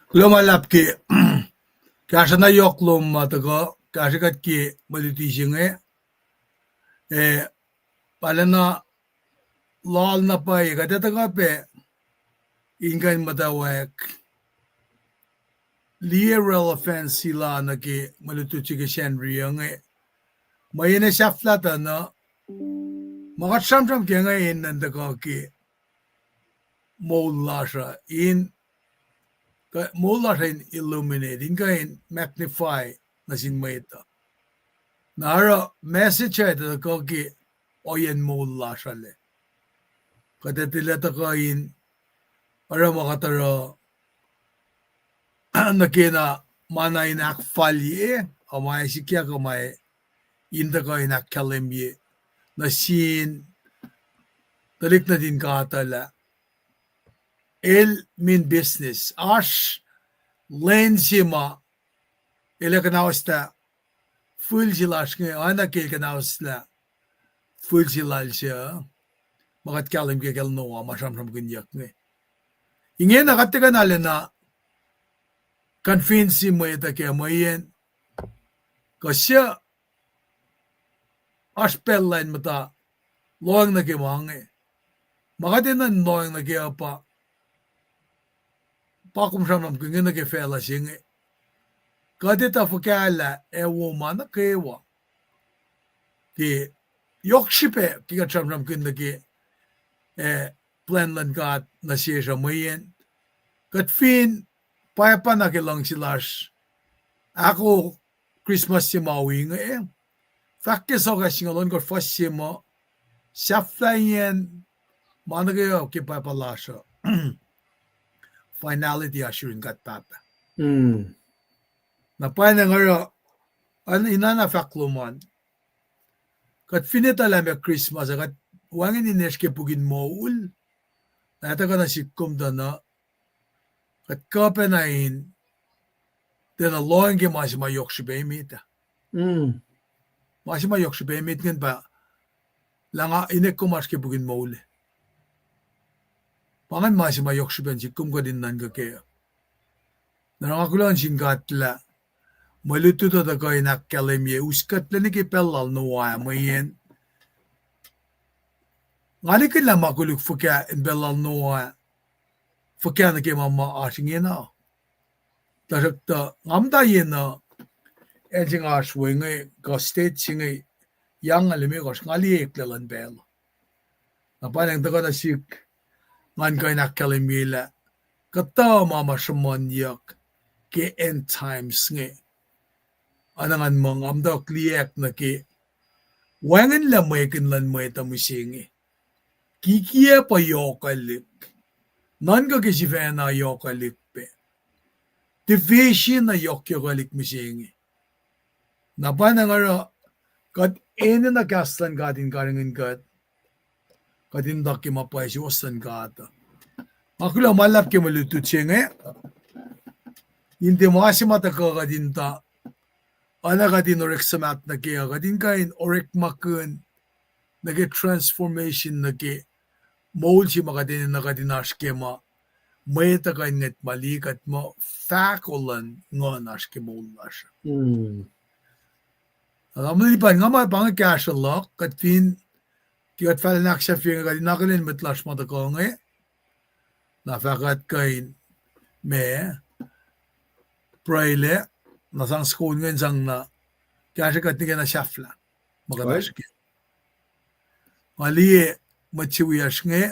Kuloh ma luhlahp ke kahsruh na yohk lom ma tuhkuh, kahsruh kuht ke mwe luti se inge. Eh, pa lacna lal na pwacye, kuht ac tuhkuh pac in kuh in muhtwacwacack liye relevance se la nuh ke mwe lutlut se ke Sacnri inge. Mweyen ac sahflah tuh na, ma kuht sramsram ke inge in nuhn tuhkuh ke moul lasr uh, in, kuh moul lasr uh in illuminate, in kuh in magnify nuh sin mwet uh. Na oruh message uh tuhkuh ke ohiyacn moul lasr uh lac. Kuht ac tilac tuhkuh in oruh ma kuht oruh nuh ke na ma na in ahkfalye, uh, ma ac sikyak uh ma in tuhkuh in ahkkahlwemye nuh sin tuhlihk nuhtin God uh lah el mean business. Oasr lwen se ma el ac kuhnahoslah fihl se lasr inge, oacna ke el kuhnahoslah fihl se lal se, ma kuht kahlwem ke kacl Noah, ma sramsramkihnyuck inge. Ingena kuht tiac kuh na lacna convince mwet uh ke mweyen kuh se oasr pacl lain muhta lohacng nuh ke ma inge. Ma kuht enenuh in lohacng nuh ke uh pa, pa kom sramsramkihn inge nuh ke facluh se inge. Kuht etuh fuhkah lah ac wo ma nuh kwewa ke yohk srihpac ke kuht sramsramkihn nuh ke, eh, plwacn luhn God nuh sesr uh mweyen kuht fin pwacpa na ke luhngse lasr ahko Christmas se ma wi inge, fahk ke Soakas singucul ohnkohsr fuhs se muh, sahflahiyacn ma nuh kwewa ke pwacpa lasr uh, finality oasr yurin God Pahpah. Na pwacnwacng oruh, an, ina na fahk lom an. Kuht fin etuh lah meac Christmas uh, kuht wacngihn in eis ke puk in moul, na etuh kuh na sihk kom tuh na, Kuht kuh pacna in tiacna lohng ke ma se ma yohk srihpac emet ah. Ma se ma yohk srihpac emet ingacn pa lah nga inek kom oasr ke puk in moul ah. Pa ingacn ma se ma yohk srihpac in sik kom kuht in nuhnkuh kac. Na nga kuloh nuh sin God lah mwe lutlut uh tuh kuh in ahkkahlwemye us kuht lac nuh ke pacl lal Noah ah mweyen nga liye lah ma koluk fuhkah in pacl lal Noah, fuhkah nuh ke ma ma oasr ingena. Tuhsruhktuh nga muhta ye nuh acn se nga oasr we inge, kuh state se inge, yang nga limekohsr, nga liye eklac luhn pacl. Na pa inge tuhkuh nuh sihk, ngan kuh in ahkkahlwemye lah kuhtuh ma ma sruhmuhnyuck ke end times inge. Oacna ngan muh nga muhta liyacack nuh ke wacngihnlac mwekihn luhn mwet uh mihsenge. Kikiacp uh yohkwelihk. Nuhnkuh ke sifacna yohkwelihk pac. Tivision uh yohkyohkwelihk mihsenge. Na pa na nga oruh kuht enenuh kahs luhn God in karihngihn kuht, kuht in tuh ke ma pwacye suwohs luhn God uh. Nga kuloh ma luhlahp ke mwe lutlut se inge. In tiac ma se ma tuhkuh kuht in tuh, oacna kuht in orek suhmaht nuh ke uh, kuht in kuh in orekmakihn nuh ke transformation nuh ke moul se ma kuht enenuh kuht in oasr ke ma mwet uh kuh in ngwet ma liye kuht muh fahko luhn nguhn oasr ke moul lasr. Na tamuhlwel Lipan, nga ma pa inge kahsruh luhk, kuht fin, ke kuht fahlen ahksahfye inge kuht in akihlen mwet lasr ma tuhkuh inge, na fah kuht kuh in, ma, pruhelac, na sang soko ingacn sang na, kahsruh kuht nuh ke na sahflah ma kuht oasr ke. Nga liye mwet se wiyacsr inge,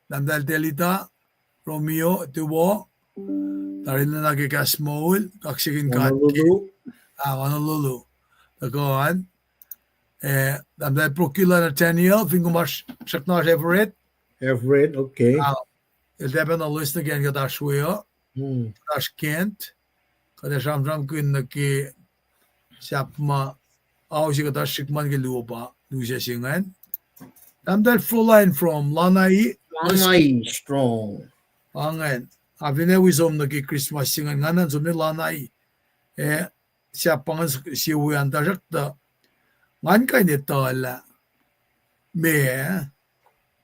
Tahmtahel Telita, Romeo, Tuwo, tari nuhnak ke kahs moul, kaksakihn God ke, ah, Honolulu. Tuhkuh an, eh, Tahmtahel Procula Nathaniel, fin kom oasr, srackna oasr Everett. Everett, okay. Ah, el tahpacna loes nuh ke acn kuht oasr we uh, kuht oasr Kent, kuht ac sramsramkihn nuh ke sahp ma ao se kuht oasr srihk ma nuh ke luo pa, lusac se ingacn. Tahmtahel Froline from Lanai. Lanai Strong. Pa ingacn. Nga finne wi som nuh ke Christmas se ingacn, nga nuhnkuh som nuh Lanai. Eh, sahp pa ingacn sie wi an tuhsruhktuh, ngan kuh in etuh lah, ma,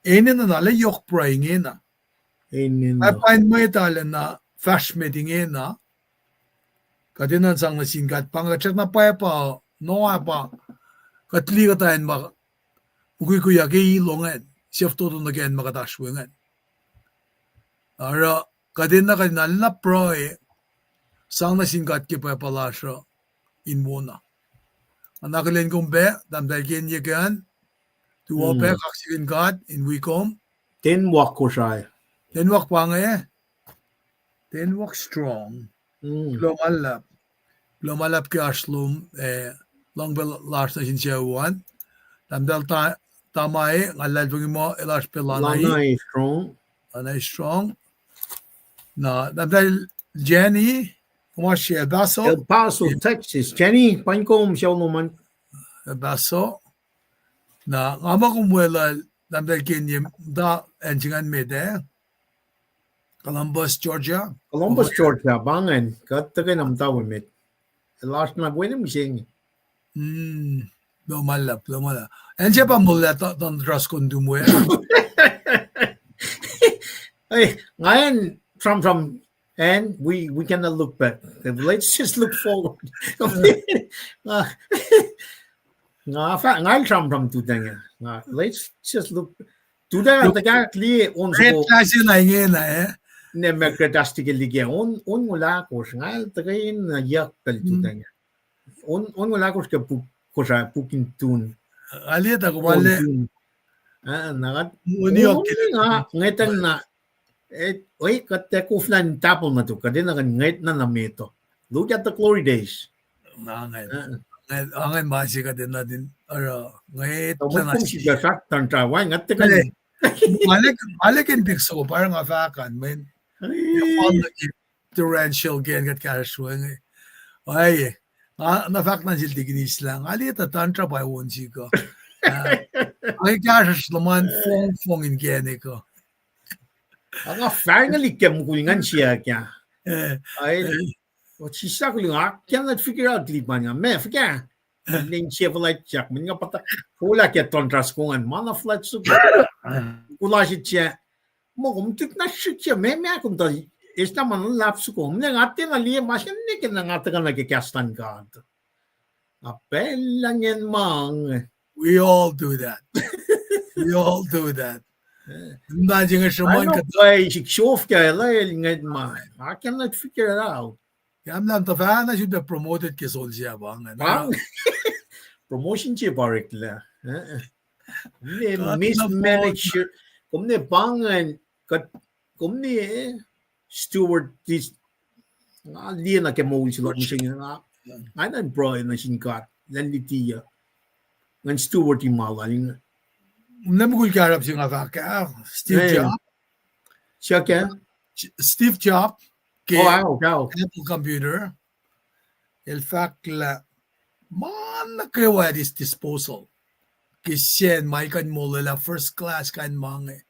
enenuh na lah yohk pruhe ingena. Ac pa in mwet arulacna fahsr met ingena. Kuht enenuh in sang nuh sin God pa inge, kuht srackna pwacpa, Noah pa, kuht liye kuht in ma mukwikwi uh ke ilo ingacn, siftoto nuh ke acn ma kuht oasr we ingacn. Oruh kuht enenuh kuht in arulacna pruhe, sang nuh sin God ke pwacpa lasr uh in wona. Nga akihlen kom pac, Tahmtahel Kenye ke an, tuwo pac, kaksakihn God in wi kom. Ten wak Kosrae. Ten wak pa inge. Ten wak strong. Kuloh ma luhlahp. Kuloh ma luhlahp ke oasr lom, eh, luhngse lasr nuh sin sucu an. Tahmtahel Ta-, Tamae, nga luhlahlfongi muh el oasr pac Lanai. Lanai Strong. Lanai Strong. Na Tahmtahel Jenny, kom oasr El Paso, El Paso, Texas. Jenny, paing kom sucu lom an. El Paso. Na nga muh kom weluhl, Tahmtahel Kenye, muhta acn se ingacn met ah, Columbus, Georgia. Columbus, Georgia, pa ingacn, kuht tuhkweni muhta we met. El oasr na wena mihsenge. Kuloh ma luhlahp, kuloh ma luhlahp. Acn se pa molwelah, Don Draskon Tumwe. Nga acn sramsram, and we, we cannot look back. Let's just look forward. Nga, nga el sramsram tuhtacng. Let's just look. Tuhtacng tuhkahk liye on soko. Ret lase na ingena, eh? Ne ma kret astikeli ke on, on ngul ahkosr. Nga el tuhkweni yuck pacl tuhtacng. On, on ngul ahkosr ke puk, Kosrae puk in tun. Aliye ta kom ale. Ah, na kuht, on nga ngwetacng na, eh, kuht tiac koflah in tahpuhl nuh tok, kuht enenuh kuh in ngwet na na met uh. Look at the glory days. Angen ma se kuht enenuh in oruh, ngwet na na se. Ma leken pik soko pa nga fahk an, men. Torrential ke kuht kahsruh inge. Ohiyac, nga na fahk nuh sel tikinis lah nga liye tuh tundra pa on sik uh. Ac kahsruhsr luhman fongfong inkacnek uh. Nga finally ke mukul ngan siyuck ah. Eh, eh, what she suck, nga cannot figure out, Lipan, nga, ma fuhkah. Len se fuhlwact yak, men nga pata, fuhlwact ke contrast ko ngan, ma na fuhlwact soko. Kulasr it se, ma kom tut na srihk se, ma, ma kom ta, esna ma na lap soko. Mne nga tiacna liye ma se nwe ke na nga tuhkuh nuh ke kahs luhn God. Nga pacl lah ingacn ma inge. We all do that. We all do that. Eh. Nda jinge sruhmuhn kuht. Pwacye sik sof ke lah el ingacn ma. I cannot figure it out. Kam lah tuhfahna sifilpac promoted ke soldier pa ingacn. Promotion se pa oreklac. Eh, eh. Kom ne manager, kom ne pa ingacn, kuht, kom ne steward, this, nga liye na ke moul se luhk mihsenge, nga, nga enenuh in pruhe nuh sin God, elan lutiyuc, ngan steward-i ma lal inge. Kom ne mukul kahrap se nga fahk ah, Steve Jobs. Suk ah? Steve Jobs, ke Apple computer. El fahk lah ma nuh kwewa at his disposal ke sacn ma el kuh in molwelah first class kain ma inge,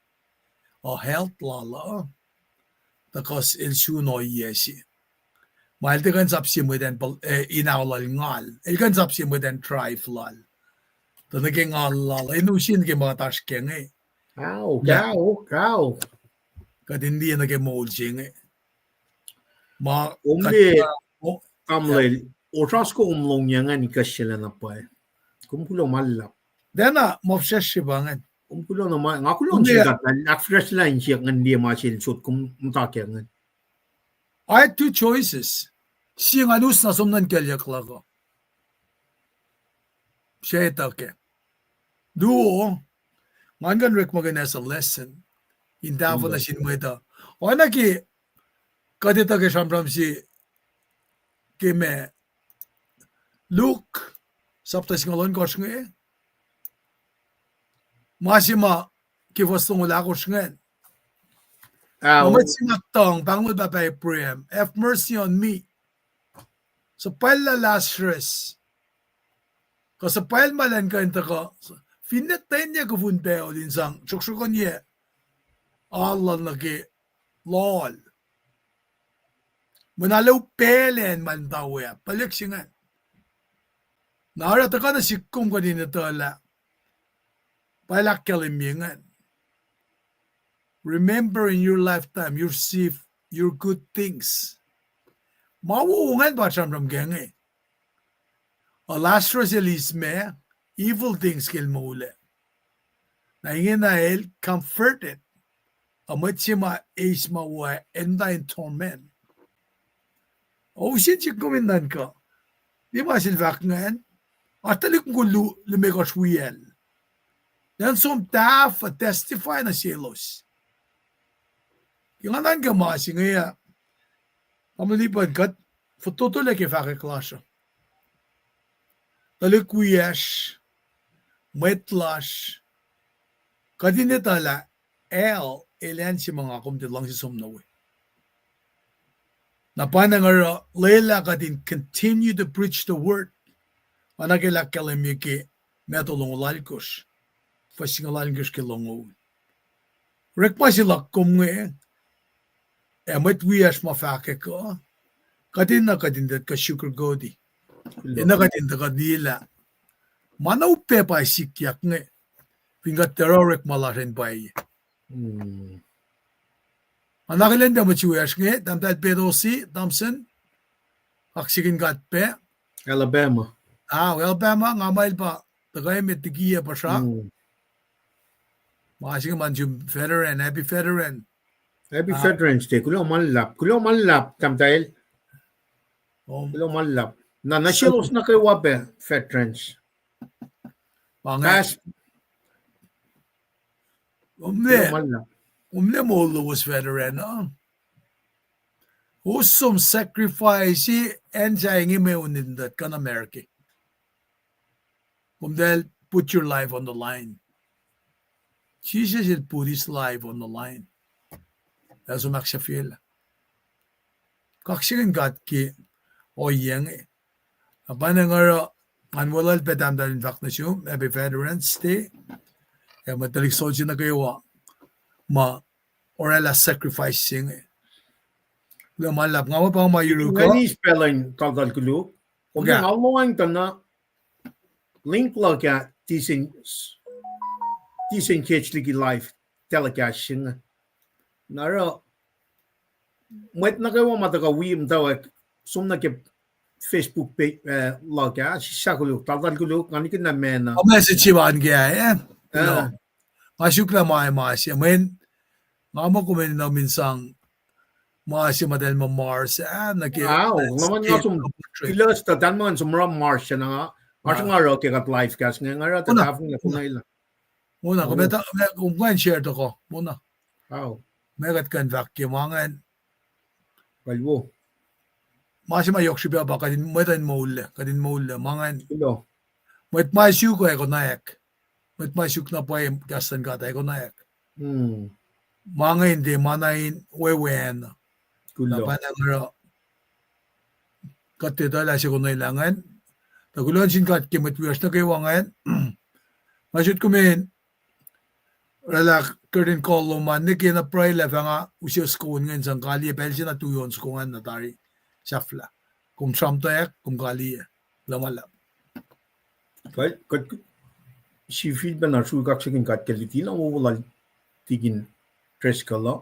uh, health lal uh, tuhkuh el sun ohiyac se ma el tiac kuh in sap sie mwet an, eh, in ao lal ngal. El kuh in sap sie mwet an drive lal. Tuh nuh ke ngal lal, in usin ke ma kuht oasr kac inge. Kuht in liye nuh ke moul se inge. Ma, kom liye, Tamuhlwel, osra soko kom lohng ingacn ikacslah na pwacye. Kom kuloh ma luhlahp. Tiacna, ma fihsrwacsr se pa ingacn. Kom kuloh na ma, nga kuloh nuh sin God, ahkfihsrwacsrlah in siyuck ngan liye ma sel sot kom muhta kac ingacn. I had two choices. Sie ngan us na som nuh in kuclyuck luhk uh. Se etuh kac. Luo, ngan kuh in orekmakihn as a lesson in tahfuh nuh sin mwet uh. Oacna ke kuht etuh ke sramsram se ke ma Luke, sapta singucul ohnkohsr inge, ma se ma ke fuhs longoul ahkosr ingacn. Mwet se ma tuhng, pahngon Pahpah Abraham, have mercy on me. Suhpwacllah Lazarus. Kuh suhpwacl ma elan kuh in tuhkuh, finne tenye kufun pacl in sang sroksrokonye al lal nuh ke loal. Mwe na luo pacl an ma el muhta we ah, pwaclihk se ingacn. Na oruh tuhkuh nuh sihk kom kuht in etuh lah pa el ahkkahlwemye ingacn. Remember in your lifetime, you receive your good things. Ma wo ingacn pa sramsram ke inge. Lazarus el eis ma evil things ke el moul ah. Na ingena el comforted. A mwet se ma eis ma wo ah, el muhta in torment. Ousyen sik kom in nuhnkuh, liye ma sel fahk ingacn, oasr tuhlihk mukul limekohsr wiyacl, elan som tahfuh testify nuh selos. Ke nga nuhnkuh ma se inge ah, tamuhlwel Lipan, kuht fototolac ke fahkwack lasr uh. Tuhlihk wiyacsr, mwet lasr, kuht in etuh lah el, el acn se ma nga kom tiac luhngse som nuh we. Na pa nga oruh lwelah kuht in continue to preach the word. Oacna ke el ahkkahlwemye ke Matthew longoul alkosr, fuhs singucul alkosr ke longoul. Orekma se luhk kom inge, ac mwet wiyacsr ma fahkwack uh, kuht enenuh kuht in tuhkuh sugarcoat-i. Enenuh kuht in tuhkuh liye lah ma na upac pa sikyak inge, fin kuht tiac oruh orekma lasr in pwacye. Nga na akihlen pac mwet se wiyacsr inge, Tahmtahel Pedosi Thompson, kaksakihn God pac. Alabama. Ah, Alabama, nga muh el pa tuhkuh met liki yac puhsra. Ma se inge ma nuh sum veteran, happy veteran. Happy Veterans Day. Kuloh ma luhlahp. Kuloh ma luhlahp, Tahmtahel. Kuloh ma luhlahp. Na, nuh selos nuh kwewa pac veterans. Kom ne moul lowos veteran uh, kowos som sacrifice acn se inge mweun in tuh kuh nuh America. Komtacl put your life on the line. Jesus el put his life on the line. Ac som ahksahfyelah. Kaksakihn God ke ohiyac inge. Na pa nga oruh, ngan weluhl pac Tahmtahel in fahk nuh sum, happy Veterans Day. Ac mwet tuhlihk soldier nuh kwewa ma oraclah sacrifice se inge. Kuloh ma luhlahp, nga muh pa ma yuruk uh. Nga eis pacl in taltal koluk. Kom nga lohacng tuh na link luhk ah, disengage liki live telecast se inge. Na oruh mwet nuh kwewa ma tuhkuh wi muhtwacwacack, som nuh ke Facebook page, eh, luhk ah, sislah koluk, taltal koluk, nga nikihn na mena. Message se pa an ke ah, eh? Nga suk lah ma, ma se, mweyen nga muh kom enenuh in sang ma se ma eltahl muh Mars ah, nuh ke, nga som, kuloh stuh, tahl muh som oruh Mars ah, na nga, nga oruh ke kuht live cast inge, nga oruh tuh tahfonglac konwelah. Mona, kom, kom kuh in share tohkoh, mona. Meac kuht kuh in fahk ke ma ingacn? Ma se ma yohk srihpac pa kuht in, mwet in moullac, kuht in moullac ma ingacn. Mwet ma suk ac konwacack. Mwet ma suk na pwacye kahs luhn God ac konwacack. Ma inge in tiac ma na in wewana. Na pa na oruh kuht etuh lah se konwelah ingacn. Tuh kuloh nuh sin God ke mwet wiyacsr nuh kwewa ingacn. Nga sot kom in oraclah curtain call lom an, nwe ke na pruhe lah fah nga use soko ingacn sang kaliyac pacl se na tuyon soko ingacn na tari sahflah. Kom sramtweack, kom kaliyac. Kuloh ma luhlahp. Kuht, kuht sifilpacna sruhk kaksakihn God ke luti na wowo lal Tikin Driscoll uh.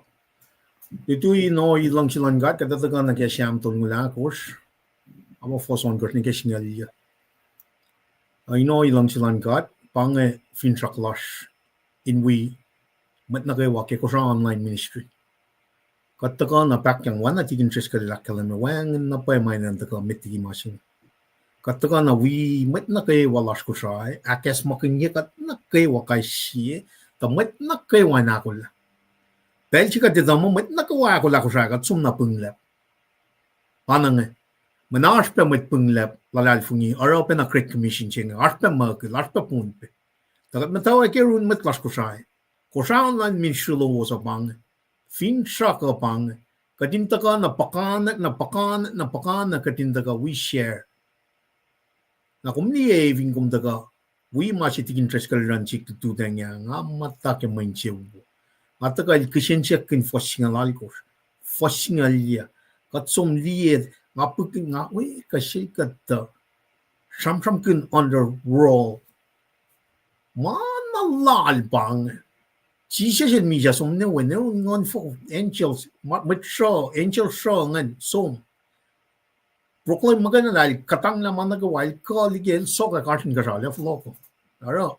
Tuh in ohi luhngse luhn God, kuht tuhkuh nuh ke Sam tolngoul ahkosr, a ma fuhs ohnkohsr nuh ke singucul yuh. In ohi luhngse luhn God pa inge finsrak lasr in wi mwet nuh kwewa ke Kosrae online ministry. Kuht tuhkuh na pahkang oacna Tikin Driscoll el ahkkahlwemye, wacngihn na pwacye ma enenuh in tuhkuh met liki ma se inge. Kuht tuhkuh na wi mwet nuh kwewa lasr Kosrae, ahkacsmakihnye kuht nuh kwewa kais sie, tuh mwet nuh kwewa in ahkolah. Pacl se kuht etuh muh mwet nuh kwewa ahkolah Kosrae, kuht som na pweng lap. Pa na inge, mweyen oasr pac mwet pweng lap luhlahlfongi, oruh pacna Great Commission se inge, oasr pac Muckle, oasr pac Pohnpei. Tuh kuht muhtwacwacack ke run mwet lasr Kosrae. Kosrae online ministry lowos uh pa inge. Finsrak uh pa inge. Kuht in tuhkuh na puhkantwen, na puhkantwen, na puhkantwen, kuht in tuhkuh wi share. Na kom liye fin kom tuhkuh wi ma se Tikin Driscoll el run sihk lututacng ah, nga muhta ke mwe insewowo. Nga tuhkuh el kihsen siyuck in fuhs singucul alkosr, fuhs singucul yuh. Kuht som liye, nga pihkihn nga we kuh sel kuht tuh sramsramkihn underworld. Ma na lal pa inge. Jisus el misac som nuh we, nuh nguhn fok, angels, mwet sruh, angel sruh ingacn som. Proclaim muhkwena lah el kuhtanglah ma nuh kwewa, el kuh liki el sokwack oasr inkuhsrao lah fohlohk. Oruh,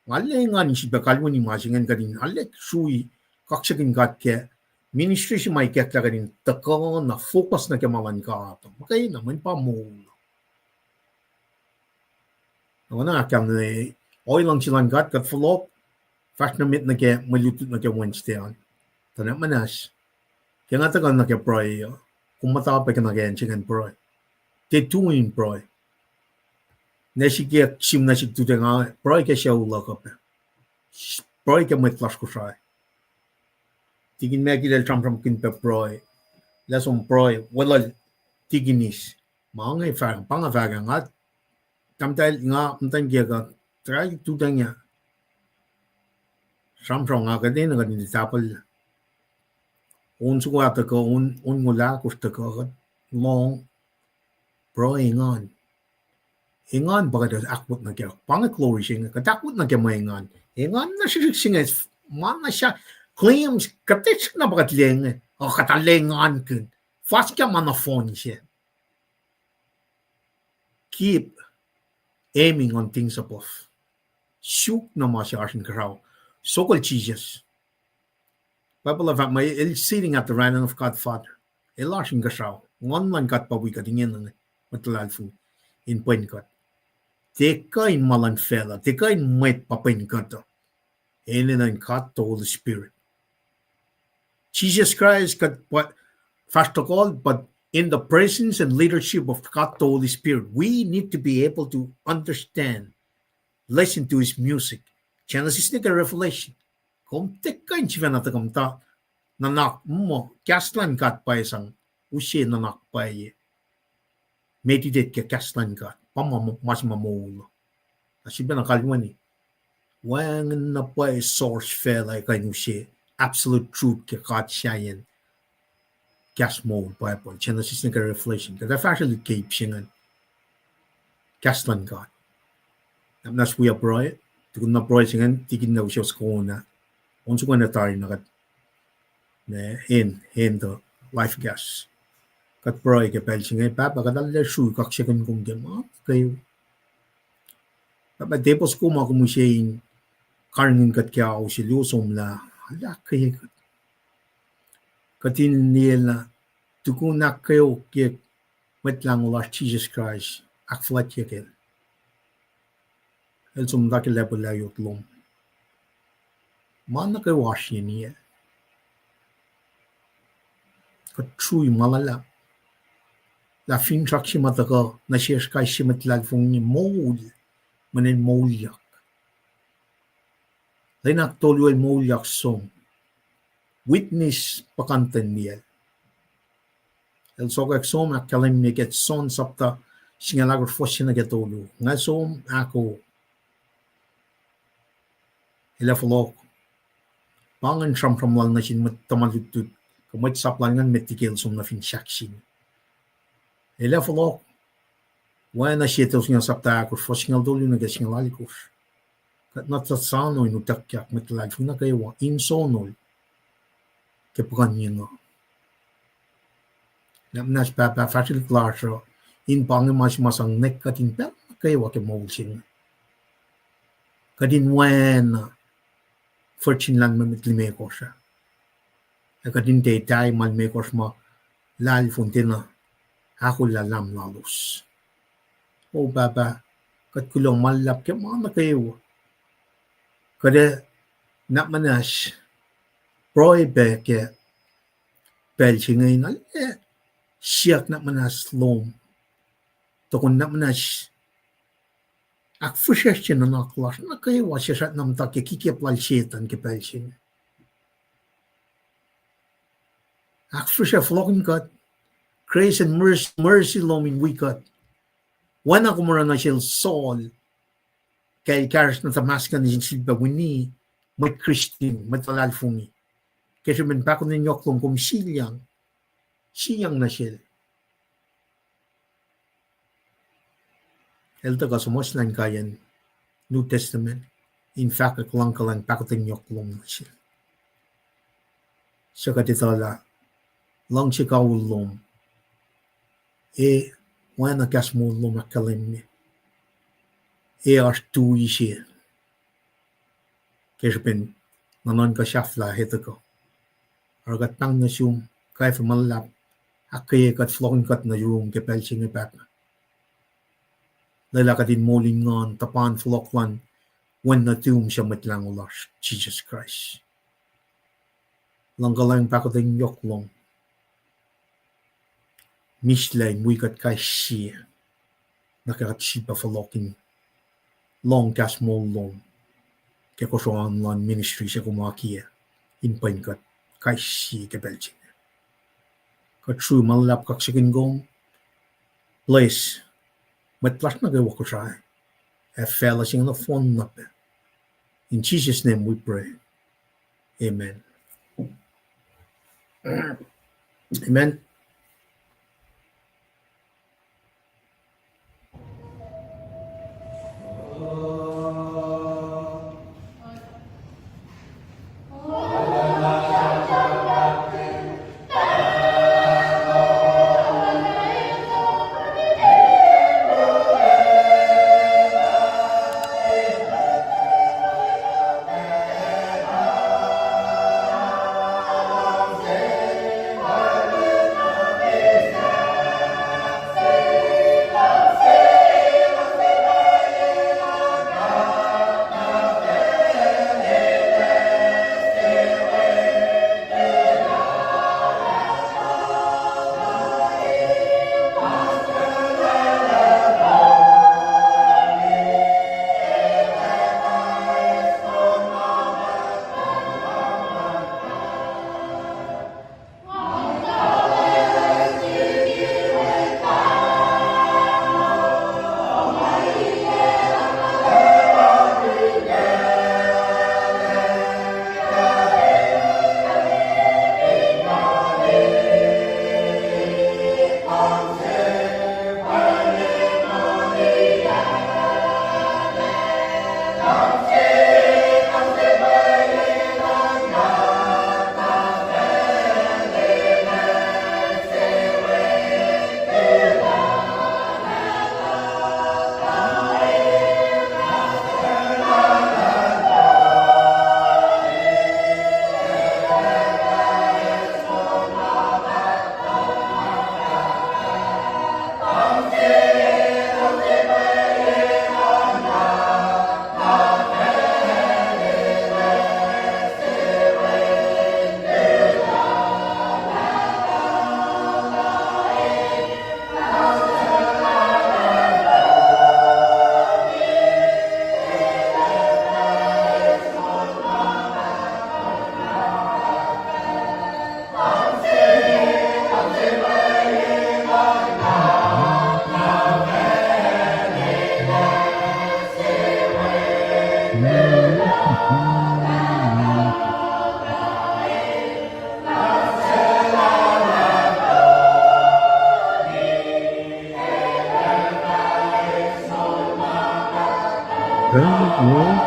nga arlac engan in sifilpac kalweni ma se ingacn kuht in arlac srui kaksakihn God ke ministry se ma ikacklah kuht in tuhkuh na focus nuh ke ma luhn God. Muhkwena, mweyen pa moul. Oacna ahkkahlwemye, ohi luhngse luhn God kuht fohlohk, fahsr nuh met nuh ke mwe lutlut nuh ke Wednesday an. Tuh na muhnahs, ke nga tuhkuh nuh ke pruhe uh, kom muhta pac ke na ke acn se ingacn pruhe. Tiac tui in pruhe. Nwe sikyak sim nuh sihk tuh tiac nga pruhe ke sucu luhk uh pac. Pruhe ke mwet lasr Kosrae. Tikin Michael el sramsramkihn pac pruhe. Lah som pruhe weluhl tikinis. Ma inge fahk, pa nga fahk ah, nga tahmtahel, nga muhtwacn kiyuhk uh, try tuhtacng ah. Sramsram nga kuht enenuh kuht in tiac tahpuhl. On soko ah tuhkuh, on, on ngo lah kowos tuhkuh kuht lohng pruhe engan. Engan pa kuht ahkwot nuh kac, pa inge glory se inge, kuht ahkwot nuh ke mwe engan. Engan na srihsrihk se inge, ma na sa claims, kuht tiac srihk na pa kuht lenge, uh, kuht arlac engankihn. Fuhs ke ma nohfohn se. Keep aiming on things above. Suk na ma se oasr inkuhsrao. Sokol Jisus. Bible uh fahk muh el sitting at the right hand of God Father. El oasr inkuhsrao. Nguhn luhn God pa wi kuht ingena inge. Mwet luhlahlfongi in pwen kuht. Tiac kuh in ma luhn facluh. Tiac kuh in mwet pa pwen kuht uh. Enenuh in God the Holy Spirit. Jesus Christ, God, but, fahsr tohkohl, but in the presence and leadership of God the Holy Spirit, we need to be able to understand, listen to his music. Genesis nuh ke Revelation. Kom tiac kuh in sifacna tuhkuh muhta nuhnak muh kahs luhn God pwacye sang use nuhnak pwacye. Meditate ke kahs luhn God. Pa ma, ma se ma moul. Na sifacna kalweni. Wacngihn na pwacye source facluh kuh in use absolute truth ke God sahyacn. kahs moul Bible, Genesis nuh ke Revelation. Kuht ac fahsrwelihk ke ip se ingacn, kahs luhn God. Na muhnahs wi pruhe, tukun na pruhe se ingacn, tikin na usios kona, on soko na tari na kuht, na, in, in the life gas. Kuht pruhe ke pacl se inge, Pahpah, kuht arlac sruhi kaksakihn kom ke ma nuh kwewa. Pahpah, tepuh soko ma kom use in karihngihn kuht ke ao se luo somlah, lah ke kuht, kuht in liye lah tukun ahkkweok ke Mwet Lahngo lasr Jisus Kraist ahkfuhlwactye kacl, El som muhta ke lacpo layot lom, ma nuh kwewa oasr yen. Kuht sruhi ma luhlahp lah finsrak se ma tuhkuh nuh sesr kais sie mwet luhlahlfongi moul, mweyen moulyak. Lwen ahktolu el moulyak som. Witness puhkantwen liyacl. El sokwack som ahkkahlwemye ke John sapta singucul ahkosr, fuhs se nuh ke tolu. Nga som ahko, el ac fohlohk, pa ingacn sramsram lal nuh sin mwet tuhma lutlut, kuh mwet sap lal ingacn met liki el som nuh fin sahk se inge. El ac fohlohk, oacna sie Etuh singucul sapta ahkosr, fuhs singucul tolu nuh ke singucul alkosr. Kuht na tuh soano in utuckyak mwet luhlahlfongi nuh kwewa in sonol ke puhkuhnyeng uh. Na muhnahs Pahpah, fahsrwelihk lasr uh in pa inge ma se ma sang nwack kuht in pacl nuh kwewa ke moul se inge. Kuht in oacna virgin lahlmwetmwet limekohsr ah, ac kuht in tiac tahi ma limekohsr ma lahlfon tiacna ahkolah lahm lalos. O Pahpah, kuht kuloh ma luhlahp ke ma nuh kwewa. Kuht ac, na muhnahs, pruhe pac ke pacl se inge in arlac siyuck na muhnahs lom, tukun na muhnahs ahkfihsracsrye nuhnak lasr nuh kwewa, sesr na muhta ke kikep lal Setuhn ke pacl se inge. Ahkfihsracsrye, fohlohkihn kuht, grace and mercy, mercy lom in wi kuht. Oacna kom oruh nuh sel Saul, ke el kahsruh nuh Damascus nuh sin sifilpac wini mwet Christian, mwet luhlahlfongi, ke srihpen pahkotwen yohk lom kom silyang, silyang nuh sel. El tuhkuh suhmuhslah inkaiyacn New Testament in fahkwack luhngkuhlwacng, pahkotwen yohk lom nuh sel. Suc kuht etuh lah luhngse kawihl lom, ac oacna kahs moul lom ahkkahlwemye, ac oasr tui se ke srihpen nuhnuhnkuh sahflah ac tuhkuh. Oruh kuht pahng nuh sum, kwacfe ma luhlahp, ahkkweye kuht, fohlohkihn kuht nuh yurum ke pacl se inge Pahpah. Lwelah kuht in moul in nguhn tuhpan fohlohk luhn Wen nuhtum suc Mwet Lahngo lasr Jisus Kraist. Luhngkuhlwacng, pahkotwen yohk lom, mihslac in wi kuht kais sie, na ke kuht sifilpac fohlohkihn lohng kahs moul lom ke kosro an luhn ministry se kom akiyac in pwen kuht kais sie ke pacl se inge. Kuht sruhi ma luhlahp, kaksakihn kom, bless mwet lasr nuh kwewa Kosrae ac facluh se inge nohfohn na pac. In Jesus' name we pray. Amen. Amen.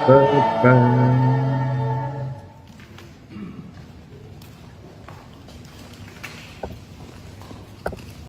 Bye-bye.